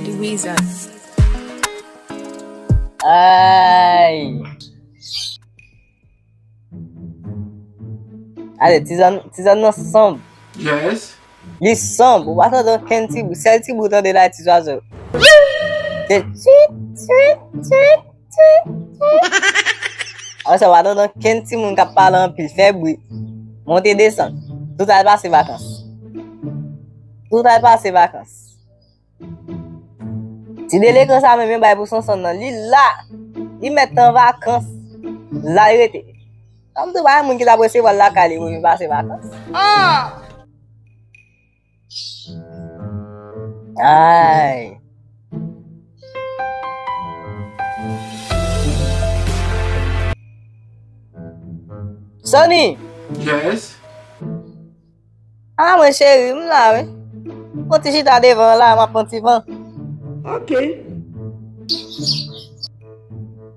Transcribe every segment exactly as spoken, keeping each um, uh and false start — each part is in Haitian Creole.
Louisa. Ay. Ale, tizan, tizan nan sanm. Yes. Li sanm, ou pa tande okenn ti bri. Sèl ti bri ou tande la, ti zwazo. Se tit, tit, tit, tit, tit. Apre sa, ou pa tande okenn timoun k ap pale anpil, fè bri. Monte desann. Tout al pase vakans. Tout al pase vakans. Ti delekan sa menm yo bay pou Sonsonn nan, li la. Li mèt an vakans. La li rete. Sa m di w, pa gen moun ki t ap resevwa l lakay li pou vin pase vakans. Ay. Soni! Yes. Ah, mwen cheri, m la, wi. Yon ti chita devan la, m ap pran ti van. Ok.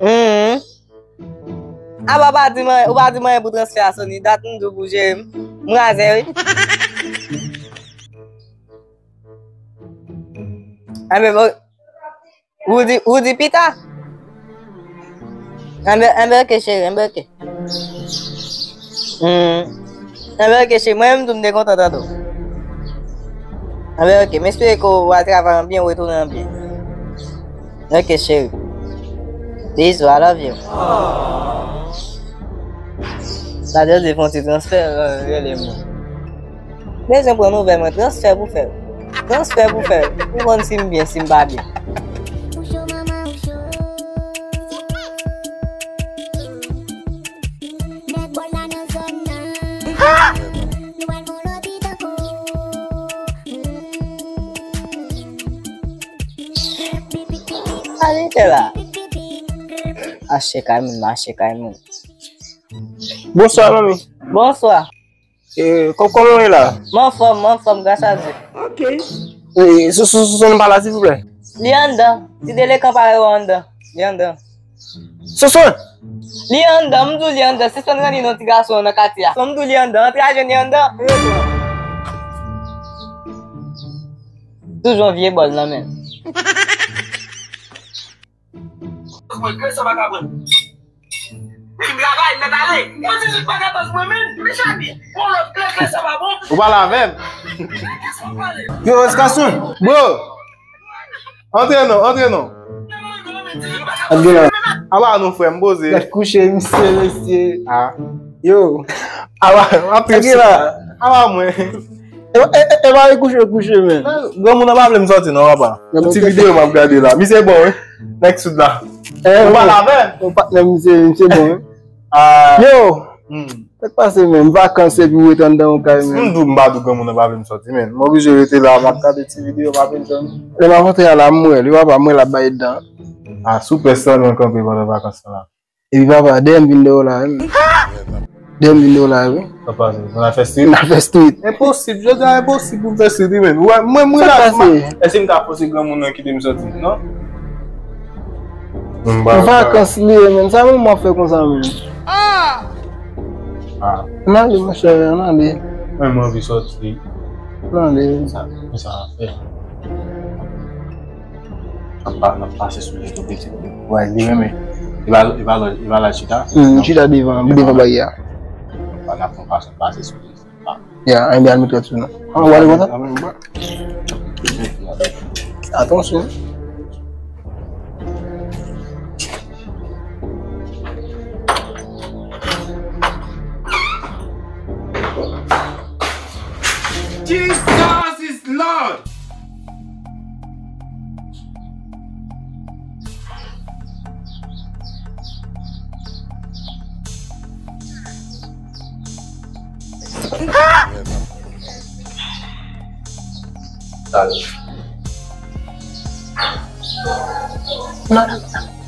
Hmm. Ah, pa, pa di mwen, ou pa di mwen pou transfè a, Sony. Dat m di w pou jere m. M razè, wi. Enben, bon. Ou di, ou di pita? Enben, enben, ok, cheri, enben, ok. Hmm. Enben, ok, cheri, mwen menm tou m te kontan tande w. Enben, ok, m espere ke w al travay an byen, w retounen an byen. Ok, cheri. Bisous, I love you. Sa te di fon ti transfè, rele mwen. Bezwen pran nouvèl mwen, transfè pou fè. Transfè pou fè. Ou konn si m byen, si m pa byen. Sa li fè la? Achte kay moun, achte kay moun. Bonswa, manmi. Bonswa. E, kò-, kòman w ye la? M anfòm, m anfòm, gras a Dye. Ok. E, Sonsonn, Sonsonn pa la, silvouplè? Li anndan. Ti delekan pa wè w anndan. Li anndan. Sonsonn! Li anndan, m di w li anndan. Sonsonn ranni non ti gason an nan katye a. M di w li anndan. Antre a jwenn li anndan. Toujou yon vye bòl nan men l. Mwen kle sa pa ka pran. Vin travay, mèt ale. Mwen di li pa ka pas mwen menm. Li chadi. Bon, lòt kle, kle sa pa bon. Ou pale avè m. Yo, Eskason. Bro. Antre non, antre non. Antre non. Aba non, frè m, poze. Gad kouche, misye, mesye. Ah. Yo. Aba, antre la. Aba mwen. E, e, e, e pa kouche, kouche, men. Granmoun nan pa vle m sòti non, papa. Ti videyo m ap gade la. Misye bon, wi. Nèg soud la. Ou pale avè m? Ou patnè misye, misye bon, wi. Ah. Yo! Hmm. Sa k pase, men? Vakans epi ou ret anndan yon kay, men. M di w, m pa di w granmoun nan pa vle m sòti, men. M oblije rete la, m ap gade ti videyo, m ap enjoy. Lè m ap antre a la, m wè li, papa, m wè l ap bay dan. Ah, sou pès lan, nou kanpe pandan vakans lan la. Epi papa, dèyè m vin dèyè w la, wi. Dèyè m vin dèyè w la, wi. Sa pase? N al fè street? N al fè street. Enposib, jodi a enposib pou m fè street, wi, men. Ou wè, mwen, mwen la, èske m ta fòse granmoun nan kite m sòti? Non? Vakans li ye, men. Sa moun m ap fè konsa, men. Ah! N ale, monchè, n ale. Mwen, mwen anvi sòti. N ale. Sa, sa ap fè. N ap pa-, n ap pase sou li tou piti. Wè, li menm, li pa, li pa, li pa la chita. Hmm, chita devan, devan bagay la. N ap, n ap pase, pase sou li. Ya, enben al met sou nou. An, w ale konsa? Atansyon. Jesus is Lord!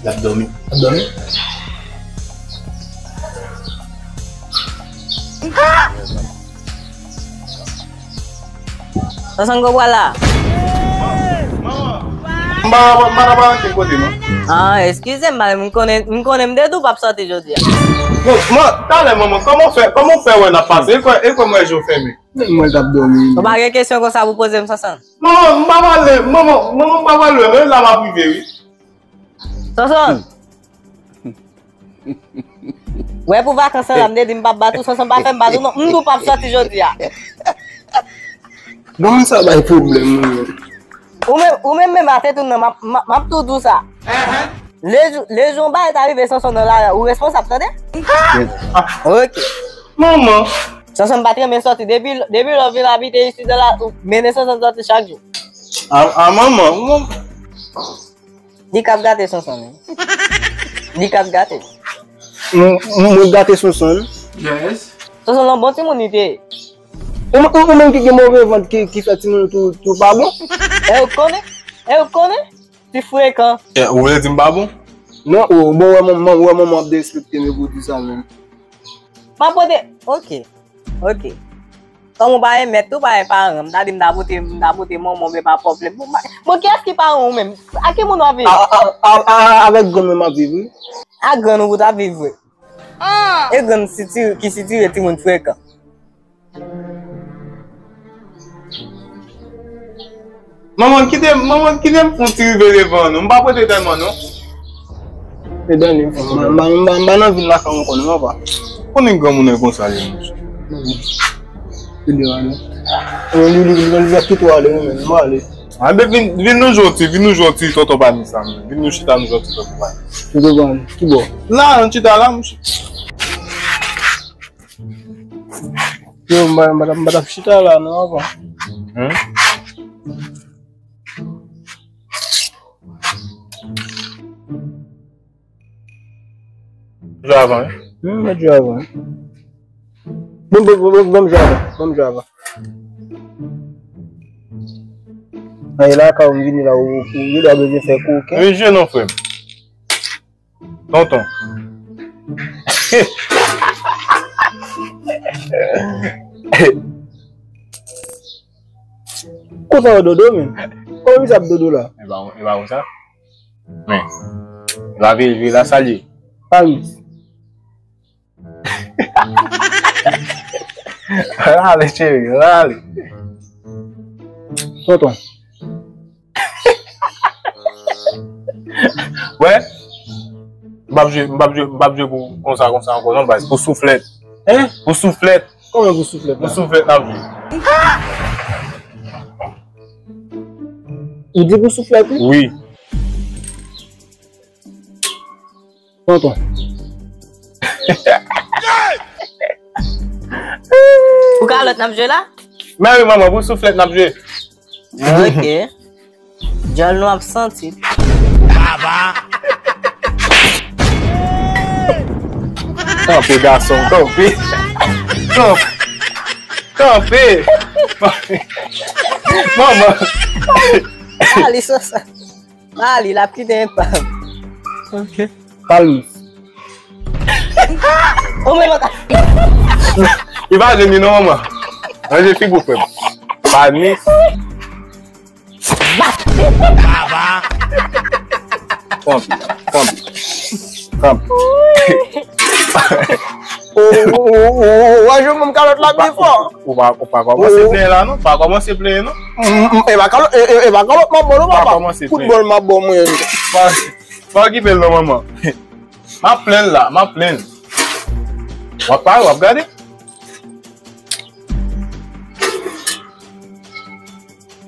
L ap dòmi. L ap dòmi. Sa sann gwo bwa la. M pa, m pa, m pa nan ankenn kote, non. Ah, eskize m, m konnen, m konnen m te di w p ap sòti jodi a. Bon, man, talè, manman, kòman w fè, kòman w fè wè n ap pase? E kwè, e kwè m wè je w fèmen. Mwen t ap dòmi. Ou pa gen kesyon konsa pou poze m, Sonson? Manman, m pa pale, manman, manman, m pa pale, non, la m ap rive, wi. Sonson! Wè pou vakans lan la, m te di m p ap bat ou, Sonson pa fè m bat ou, non. M di w p ap sòti jodi a. Bon, moun sa bay pwoblèm, wi. Ou menm, ou menm, menm a tèt ou nan, m ap, m ap, m ap tou di w sa. Lejou, lejou yon bagay ta rive Sonson nan lari a, ou responsab, tande? Ok. Manman. Sonson pa t renmen sòti. Depi, depi lè w vin abite isit la, ou mennen Sonson sòti chak jou. A, a manman, manman. Li k ap gate Sonson, wi. Li k ap gate. Mwen, mwen gate Sonson. Yes. Sonson yon bon timoun li te ye. Ou, ou, ou menm ki gen move vant ki, ki fè timoun tou, tou pa bon. E ou konnen? E ou konnen? Ti frekan. E, ou vle di m pa bon? Non, ou, bon, wè, manman, wè, manman ap derespekte m pou di sa menm. M ap pote, ok, ok. Kòm ou pa gen mèt tou, pa gen paran, m ta di m ta pote, m ta pote manman, men pa pwoblèm. Bon, kiyès ki paran w menm? A ki moun w ap viv? A, a, a, a, avèk grann mwen m ap viv, wi. A grann ou pou t ap viv vre. E grann sitire, ki sitire timoun frekan. Manman, kite m, manman, kite m fè yon ti rive devan nou. M pa prete tèlman, non. E Dani, m pa, m pa, m pa, m pa nan vil lakay ou ankò, non, papa. Konnen granmoun nan konsa, li, monchè. Kite w ale. Li, li, li, li, li kite w ale, wi, men, m ale. Anben, vin, vin nou jwe yon ti, vin nou jwe yon ti tonton pa nou sa, men. Vin nou chita, nou jwe yon ti tonton pa nou. Tonton pa nou, ki bò? La, nou chita la, monchè. Yo, m pa, m pa, m pa t ap chita la, non, papa. Hmm? Jwe avan, wi. Hmm, mwen jwe avan, wi. Bon, bon, bon, bon, bon, jwe avan. Bon, jwe avan. Ay, la, ka w vini la, ou, ou, ou ta bezwen fè koken. Wi, jwe non, frè m. Tonton. Konsa yo dodo, men. Kòman misye ap dodo la? E pa, e pa konsa. Men, lave, lave la, salye. Paris. Rale, cheri, rale. Tonton. Wè, m p ap jwe, m p ap jwe, m p ap jwe pou konsa, konsa ankò, non, baz. Pou souflèt. Hein? Pou souflèt. Kòman pou souflèt la? Pou souflèt n ap jwe. Ou di pou souflèt, wi? Wi. Tonton. Pou kalòt n ap jwe la? Men wi, manman, pou souflèt n ap jwe. Ok. Djòl nou ap santi. Baba. Kanpe, gason, kanpe. Kanpe. Kanpe. Manman. Sa li, Sonson. Pa li, l ap kite enpav. Ok. Palmis. Ou menm ou ka. Li pa jwenn li non, manman. Ranje figi w, frè m. Palmis. Baba. Kanpe, kanpe. Kanpe. Ou, ou, ou, ou, ou, w a jwe menm kalòt la byen fò. Ou pa, ou pa kòmanse plenyen la, non? Pa kòmanse plenyen, non? Mm, mm, e pa kalòt, e, e, e pa kalòt m ap ba w, non, papa. Pa kòmanse plenyen. Foutbòl m ap ba w mwen. Pa, pa okipe l, non, manman. M ap plenn la, m ap plenn. W ap pale, w ap gade.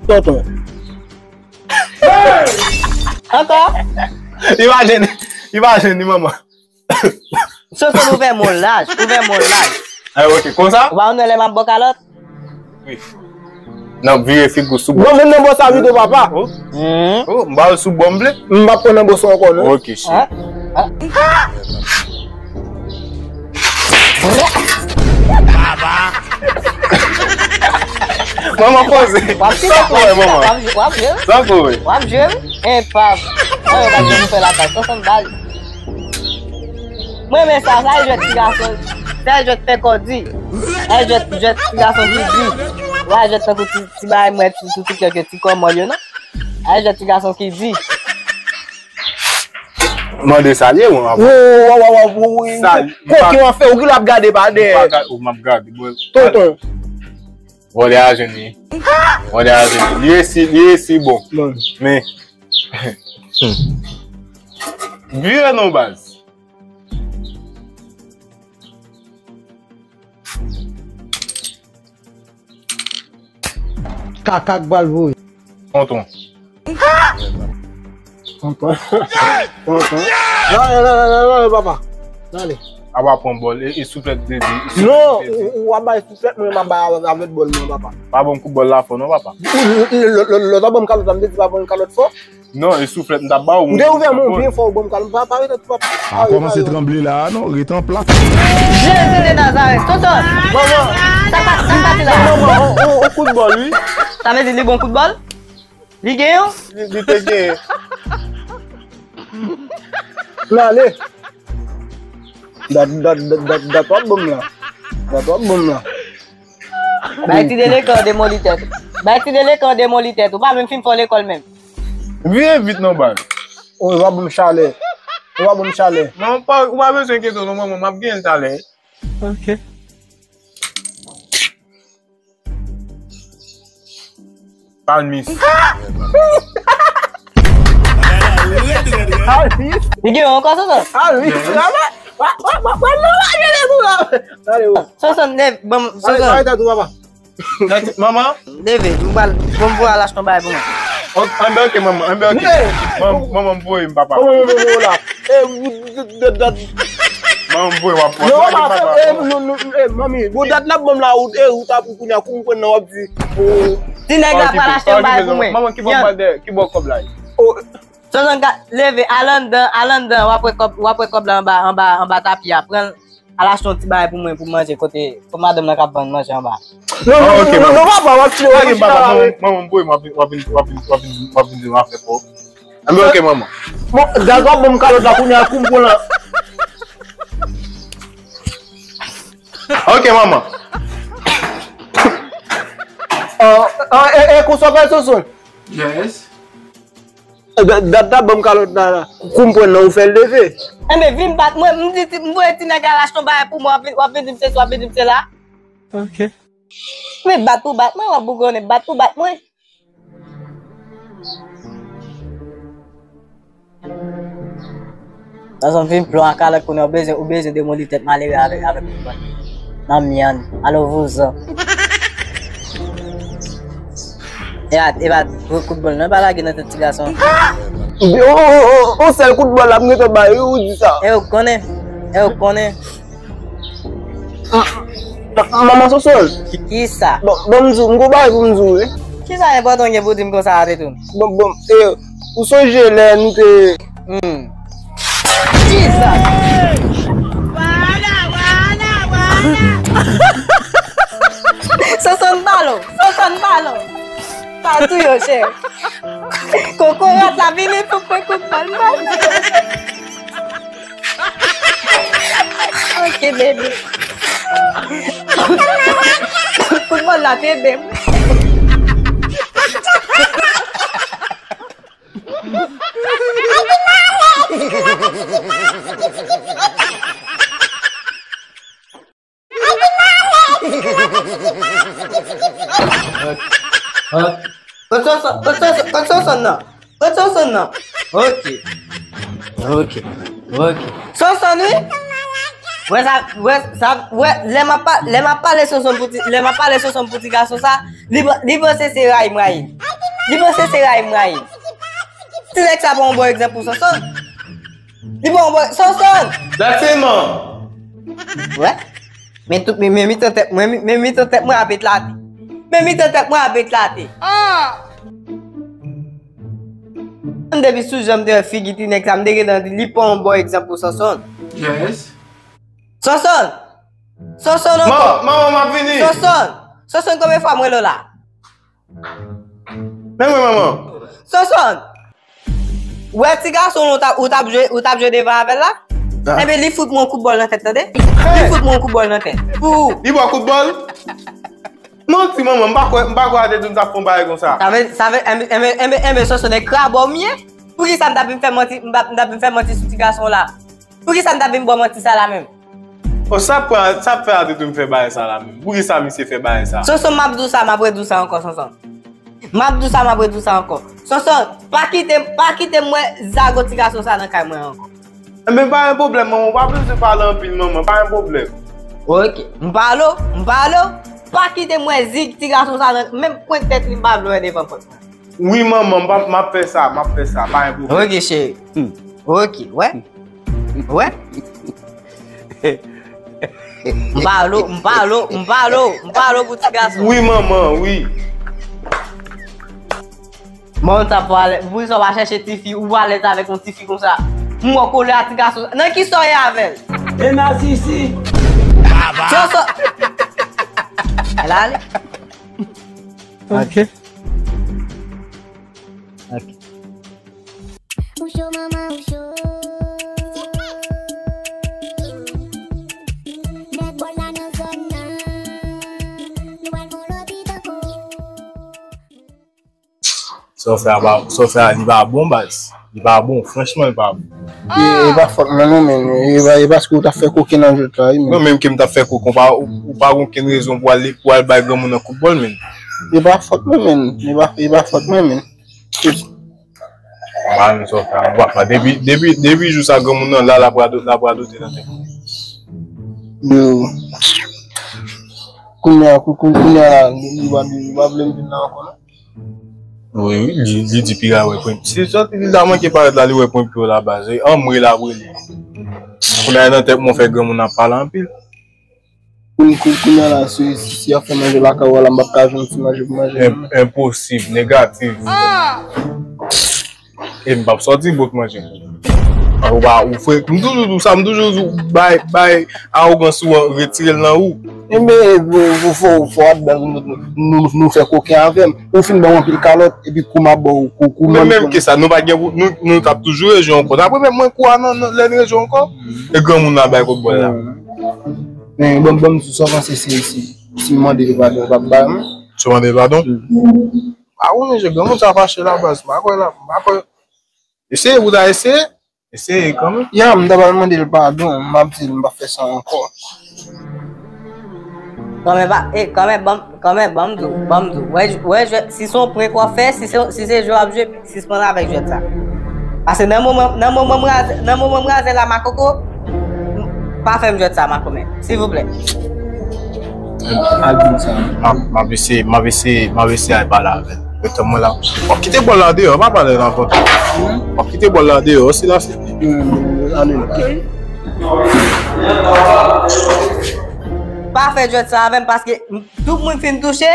Tonton. Ankò? Imajine, imajine, manman. Sonson, ouvè men w laj, ouvè men w laj. Ay, ok, konsa? Ou pa wè lè m ap ba w kalòt? Wi. N ap vire figi w sou bò. Bon, men nan bò sa pito, papa. Oh. Hmm. Oh, m ba w sou bò m vle. M p ap pran nan bò sa ankò, non. Ok, cheri. Ah, ah. Baba. Manman poze. W ap tire. Sa kore, manman. W ap, w ap jwe? Sa kore. W ap jwe? Enpav. Mwen, yo pa janm fè lakay. Sonson, bal. Mwen renmen sa, sa e jwèt ti gason, sa e jwèt fè kò di. Sa e jwèt, jwèt ti gason ki di. Ou pa jwèt tankou ti, ti bagay mwen sou, sou TikTok yo, ti kòmòl yo, non. Sa e jwèt ti gason ki di. Mande sa l ye, mwen, avan. Ou, ou, ou, ou, ou, ou, Sa l, koke w ap fè, ou ki l ap gade pa dèyè. Ou pa gade, ou m ap gade, mwen. Tonton. Vòlè a jwenn li. Vòlè a jwenn li. Li resi, li resi bon. Bon. Men. Vire non baz. Kaka k pral voye. Tonton. Tonton. Tonton. Rale, rale, rale, rale, papa. Rale. A pa pran bòl, e, e souflèt de, de, Non, souflèt de. Ou, ou a bay souflèt, mwen m a bay avèk bòl mwen, papa. Pa ban m kout bòl la fò non, papa. Lè w t ap ban m kalòt la, m te di pa ban m kalòt fò. Non, e souflèt m t ap ba w. M te ouvè men w byen fò, ou ban m kalòt, pa, pa rete tou, papa. A kòmanse tranble la a non, rete an plas. Jezi de Nazarèt, Tonton! Manman! Sa pa, sa pa ti la. Non, non, on, on, on kout bòl, wi. Sa vle di li bon kout bòl? Li genyen? Li, li te genyen. L ale. Dat, dat, dat, dat, dat w ap ban m la. Dat w ap ban m la. Bay ti delekan demoli tèt ou. Bay ti delekan demoli tèt ou. Pa menm fin fè w lekòl menm. Vire vit non baz. O, w ap ban m chalè. W ap ban m chalè. Non, pa, ou pa bezwen enkyete w non, manman, m ap genyen l talè. Ok. Palmis. Palmis. Li gen yon ankò, Sonson? Palmis. Wa, wa, wa, wa, non, wa, gade pou la. Gade, o. Sonson, lèv, bon, Sonson. Arete tou, papa. Manman. Leve, m pral, bon, m pral achte yon bagay pou mwen. Ok, anbake, manman, anbake. Manman, manman, m voye m, papa. Manman, manman, manman, la. E, dat, dat, dat. Manman, m voye w ap pran. Non, papa, e, non, non, e, manmi, bon, dat la, bon, la, ou, e, ou ta pou kounye a, kou m pran nan, w ap di, o. Ti nèg la pral achte yon bagay pou mwen. Manman, ki bò m pral dèyè, ki bò kòb la ye? O. Sonson, leve, al anndan, al anndan, w ap wè kòb, w ap wè kòb la anba, anba, anba tapi a. Pran l, al achte yon ti bagay pou mwen, pou manje, kote, kote madanm nan k ap vann manje anba. Non, non, non, non, papa, w ap kite, w ap kite la, wi. Manman, m voye, m ap vin, w ap vin, w ap vin, w ap vin, w ap vin di yon afè pou ou. Anben, ok, manman. Bon, gaz w ap ban m kalòt la, kounye a, kou m pran la. Ok, manman. Ah, ah, e, e, konsa fè Sonson. Yes. Dat, dat, dat, ban m kalòt la, la. Kou m pran nan, ou fè l leve. Enben, vin bat mwen, m di, ti, m voye ti nèg la achte yon bagay pou mwen, w ap vin, w ap vin di m sesi, w ap vin di m sela. Ok. Men bat pou bat mwen, w ap bougonnen, bat pou bat mwen. Sa sanble yon plan a kalòt kounye a, ou bezwen, ou bezwen demoli tèt malere avèk, avèk yon bòt nan myann. Alo, vouzan. E pa, e pa gwo kout bòl non, e pa lage nan tèt ti gason. O, o, o, o, o, sèl kout bòl la, m gentan bay, wi, ou di sa. E ou konnen, e ou konnen. Manman Sonson. Kisa? Bon, bon, m di w, m gon bagay pou m di w, wi. Kisa enpòtan w gen pou w di m konsa a, Tetoun? Bon, bon, e, ou sonje lè nou te. Hmm. Kisa? Sonson balo, Sonson balo. Pa tou yo, chè. Kokorat la vini pou pran kout bòl, bòl. Ok, baby. Kout bòl la te bèm. Kot Sonson, kot Sonson, kot Sonson nan. Kot Sonson nan. Ok. Ok. Ok. Sonson, wi. Wè sa, wè sa, wè, lè m ap pa, lè m ap pale Sonson pou ti, lè m ap pale Sonson pou ti gason sa, li, li panse se rayi m rayi. Li panse se rayi m rayi. Ti nèg sa pa yon bon egzanp pou Sonson. Li pa yon bon, Sonson! Datilman! Wè? Men tout, men, men mitan tèt mwen, men, men mitan tèt mwen ap eklate. Men mitan tèt mwen ap eklate. Ah! M depi sou jan m te wè figi ti nèg sa, m te gentan di, li pa yon bon egzanp pou Sonson. Yes. Sonson! Sonson ankò! Manman, manman, m ap vini! Sonson! Sonson, konbyen fwa m rele w la? Men mwen, manman. Sonson! Ou wè ti gason ou t ap, ou t ap jwe, ou t ap jwe devan avè l la? Ah. Enben, li fout mwen yon kout bòl nan tèt, tande? Li fout mwen yon kout bòl nan tèt. Pou ou. Li ba w kout bòl? Manti, manman, m pa kwè, m pa kwè a te di m t ap fè yon bagay konsa. Sa vle, sa vle, enben, enben, enben, enben, Sonson, nèg krabò m ye? Poukisa m t ap vin fè manti, m t ap, m t ap vin fè manti sou ti gason la? Poukisa m t ap vin ba w manti sa la menm? O, sa ap pran, sa ap fè Atetou m fè bagay sa la menm? Poukisa misye fè bagay sa? Sonson, m ap di w sa, m ap redi w sa ankò, Sonson. M ap di w sa, m ap redi w sa ankò. Sonson, pa kite, pa kite m wè zago ti gason sa nan kay mwen ankò. Enben, pa gen pwoblèm, manman. Ou pa bezwen pale anpil, manman. Pa gen pwoblèm. Ok, m pale w, m pale w. Pa kite m wè zig ti gason sa nan, menm pwent tèt li, m pa vle wè devan pòt mwen. Wi, manman, m ap, m ap fè sa, m ap fè sa, pa gen pwoblèm. Ok, cheri. Hmm. Ok, wè. Wè. M pale w, m pale w, m pale w, m pale w pou ti gason. Wi, manman, wi. Bon, sa pou alèz. Poukisa w pa chèche tifi, ou alèz avèk yon tifi konsa? M wè w kole a ti gason. Nan kisa w ye avè l? E nasisi. Soso. El ale. Ok. Ok. Ou cho, manman, ou cho. Nèg bòl la nan zòn nan. Nou pral fè yon lòt tan ankò. Sa w fè a pa, sa w fè a, li pa bon, baz. Li pa bon, franchman, li pa bon. E, e pa fòt mwen non, men. E pa, e paske w t ap fè koken nan jwèt la, wi, men. Non, menm ke m t ap fè koken, w pa, ou, ou pa gen okenn rezon pou al, pou al bay granmoun nan kout bòl, men. E pa fòt mwen, men. E pa, e pa fòt mwen, men. Ba nou sa w fè a, nou pa fè. Depi, depi, depi jou sa granmoun nan la, l ap radote, l ap radote nan tèt. Yo. Kounye a, kou-, kou-, kounye a la, li, li pa, li pa vle m vin la ankò, non. Wi, wi, li, li di piga wè pwen. Si sòti li ta manke parèt la, li wè pwen pye w la baz. E anmwe l ap rele. Kounye a nan tèt mwen fè granmoun ap pale anpil. Koun-, koun-, kounye a la, si, si, si y ap fè manje lakay ou a la, m p ap ka jwenn ti manje pou manje. En-, enposib, negatif. E m p ap sòti bout manje. Ou pa, ou fre, m toujou di w sa, m toujou di w, bay, bay, awogans ou an, retire l nan ou. Enben, fò, fò, fò, fò, nou, nou fè koken avè m. Ou fin ban m anpil kalòt, epi kou m ap ba w, kou, kou. Men menm ke sa, nou pa gen, nou, nou t ap toujou rejwe ankò. Apre menm mwen kou a nan, nan, lè n rejwe ankò, e granmoun nan bay kout bòl la. Men, ban m, ban m di w sa w panse si, si, si m mande l padon, l p ap ba m? Si w mande l padon? Mm. Pa konnen, je granmoun sa fache la baz, m pa kwè la, m pa kwè. Eseye, ou ta eseye? Eseye kanmenm. Ya, m ta pral mande l padon, m ap di l m p ap fè sa ankò. Kanmenm pa, e, kanmenm, ban m, kanmenm, ban m di w, ban m di w. Wè, wè, jwèt, si se yon prank w ap fè, si se, si se jwe w ap jwe, sispann avèk jwèt sa. Paske nan moman, nan moman m razè, nan moman m razè la, makoko, pa fè m jwèt sa, makomè. Silvouplè. Al di l sa. M ap, m ap eseye, m ap eseye, m ap eseye al pale avè l. Ret tann mwen la. W ap kite bòl la deyò, pa pale nan pòt. W ap kite bòl la deyò, se la se. Hmm, ale. Ok. Pa fè jwèt sa avè m paske m, tout moun fin touche.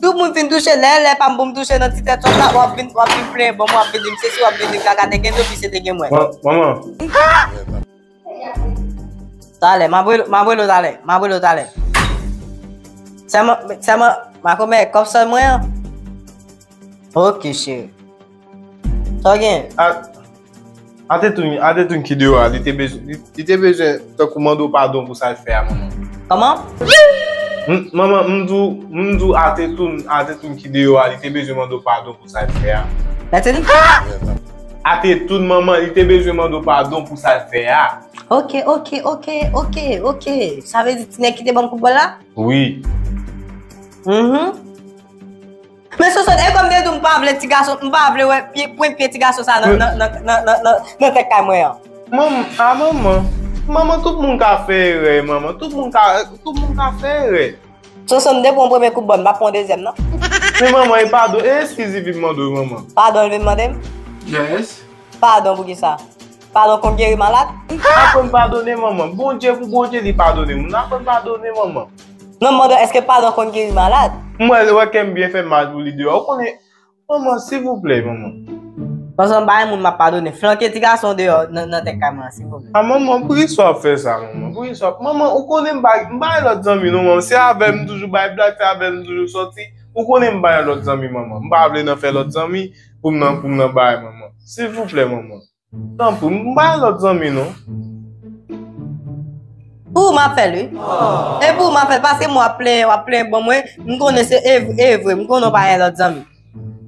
Tout moun fin touche, lè, lè pa m pou m touche nan ti tèt sòt la, w ap vin, w ap vin plenyen ban m, w ap vin di m sesi, w ap vin di m kaka te gen do, pi se te gen mwen. Manman. Talè, m ap rele, m ap rele w talè, m ap rele w talè. Sèlman, sèlman, makomè, kòb sòl mwen an. Ok, cheri. Sa w gen? A, Atetoun, Atetoun ki deyò a, li te bezwen, li, li te bezwen tankou mande w padon pou sa l fè a, manman. Kòman? M, manman, m di w, m di w Atetoun, Atetoun ki deyò a, li te bezwen mande w padon pou sa l fè a. Atetoun? Atetoun, manman, li te bezwen mande w padon pou sa l fè a. Ok, ok, ok, ok, ok. Sa vle di ti nèg ki te ban m kout bòl la? Wi. Mhm. Men Sonsonn, e kòm m te di w m pa vle ti gason, m pa vle wè pye, pwent pye ti gason sa nan, nan, nan tèt kay mwen an. Manman, a manman. Manman, tout moun ka fè erè, manman. Tout moun ka, tout moun ka fè erè. Sonsonn, depi yon premye kout bòl, m pa pran yon dezyèm, non. Men manman, e padon, e eskiz li vin mande w, manman. Padon l vin mande m? Yes. Padon pou kisa? Padon konn geri malad? Aprann padone, manman. Bondye pou Bondye, li padone moun. Aprann padone, manman. Non, m mande w, èske padon konn geri malad? M wè, wè kè m byen fè mal pou li deyò. Ou konnen, manman, silvouplè, manman. Paske m pa gen moun m ap padone. Flanke ti gason deyò nan, nan tèt kay mwen an, silvouplè. A, manman, poukisa w ap fè sa, manman? Poukisa w ap, manman, ou konnen m pa, m pa gen lòt zanmi, non, manman. Se avè m toujou bay blag, se avè m toujou sòti. Ou konnen m pa gen lòt zanmi, manman. M pa vle nan fè lòt zanmi pou m nan, pou m nan bay, manman. Silvouplè, manman. Tanpri, m pa gen lòt zanmi, non. Pou ou m ap fè l, wi. E pou ou m ap fè l, paske mwen w ap plenyen, w ap plenyen ban mwen, m konnen se e, e vre, m konnen w pa gen lòt zanmi.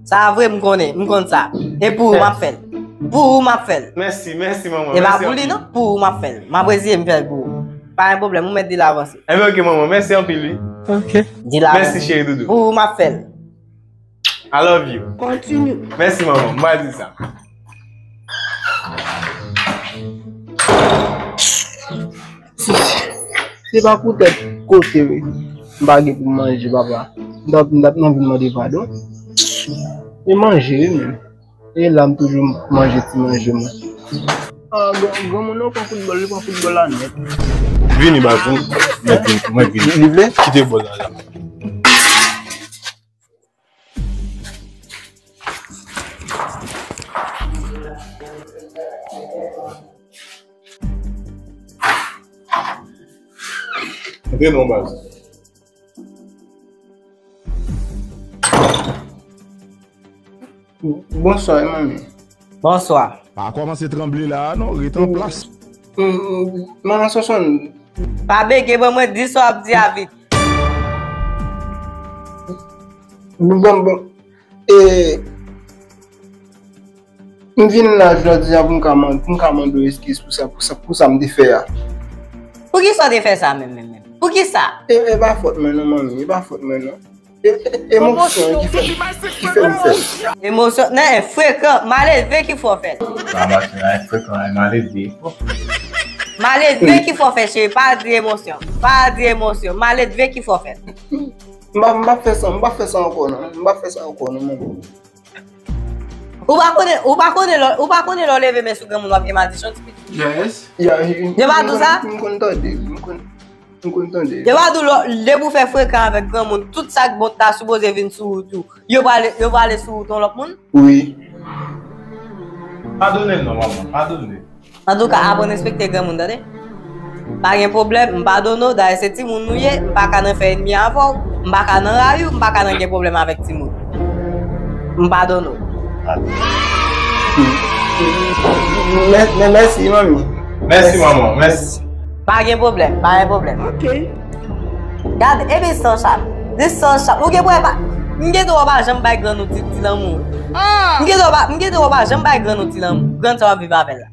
Sa vre, m konnen, m konn sa. E pou ou m ap fè l. Pou ou m ap fè l. Mèsi, mèsi, manman. E pa pou li, non. Pou ou m ap fè l. M ap reziye m fè l pou ou. Pa gen pwoblèm, ou mèt di l avanse. Enben, oke, manman. Mèsi anpil, wi. Oke. Di l avanse. Mèsi, cheri doudou. Pou ou m ap fè l. I love you. Continue. Mèsi, manman. M va di sa. Se pa poutèt kote m pa gen pou manje, papa. M t ap, m t ap nan vin mande padon. E manje, wi, menm. E la, m toujou manje ti manje mwen. Ah, gran, granmoun nan pran foutbòl, li pran foutbòl la nèt. Vini, baz, mwen, mwen vini, mwen vini. Li vle? Kite bòl la, la. Antre non, baz. Bonswa, manmi. Bonswa. Pa kòmanse tranble la a non, ret an plas. Mm, mm, manman Sonsonn. Pa bege, ban mwen di sa w ap di a vit. Bon, bon. E, m vin la jodi a pou m ka man-, pou m ka mande w eskiz pou sa, pou sa, pou sa m te fè a. Poukisa w te fè sa menm, menm, menm? Poukisa? E, e pa fòt mwen non, manmi, e pa fòt mwen non. E, e, emosyon ki fè, ki fè m fè. Emosyon, nan, frekan, malelve ki fè w fè l. Sa mache la, frekan, malelve ki fè w fè. Malelve ki fè w fè, cheri, pa di emosyon. Pa di emosyon, malelve ki fè w fè l. M pa, m pa fè sa, m pa fè sa ankò non. M pa fè sa ankò non, manmi. Ou pa konnen, ou pa konnen lè, ou pa konnen lè w leve men sou granmoun w ap gen madichon ti pitit. Yes. Yo pa di w sa? M konn tande, m konn, m konn tande. Yo pa di w lè, depi w fè frekan avèk granmoun, tout sa k bon ta sipoze vin sou ou tou. Yo prale, yo prale sou ou ton lòt moun? Wi. Padone l non, manman, padone l. Antouka, aprann respekte granmoun, tande? Pa gen pwoblèm, m padone w, dayè se timoun nou ye, m pa ka nan fè ènmi avè w, m pa ka nan rayi w, m pa ka nan gen pwoblèm avèk timoun. M padone w. Mè-, mè-, mèsi, manmi. Mèsi, manman, mèsi. Pa gen pwoblèm, pa gen pwoblèm. Ok. Gade, epi san chap. Di san chap. Ou gen pou wè pa. M gen dwa pa janm bay grann ou ti, ti lanmou. M gen dwa pa, m gen dwa pa janm bay grann ou ti lanmou. Grann sa w ap viv avè l la.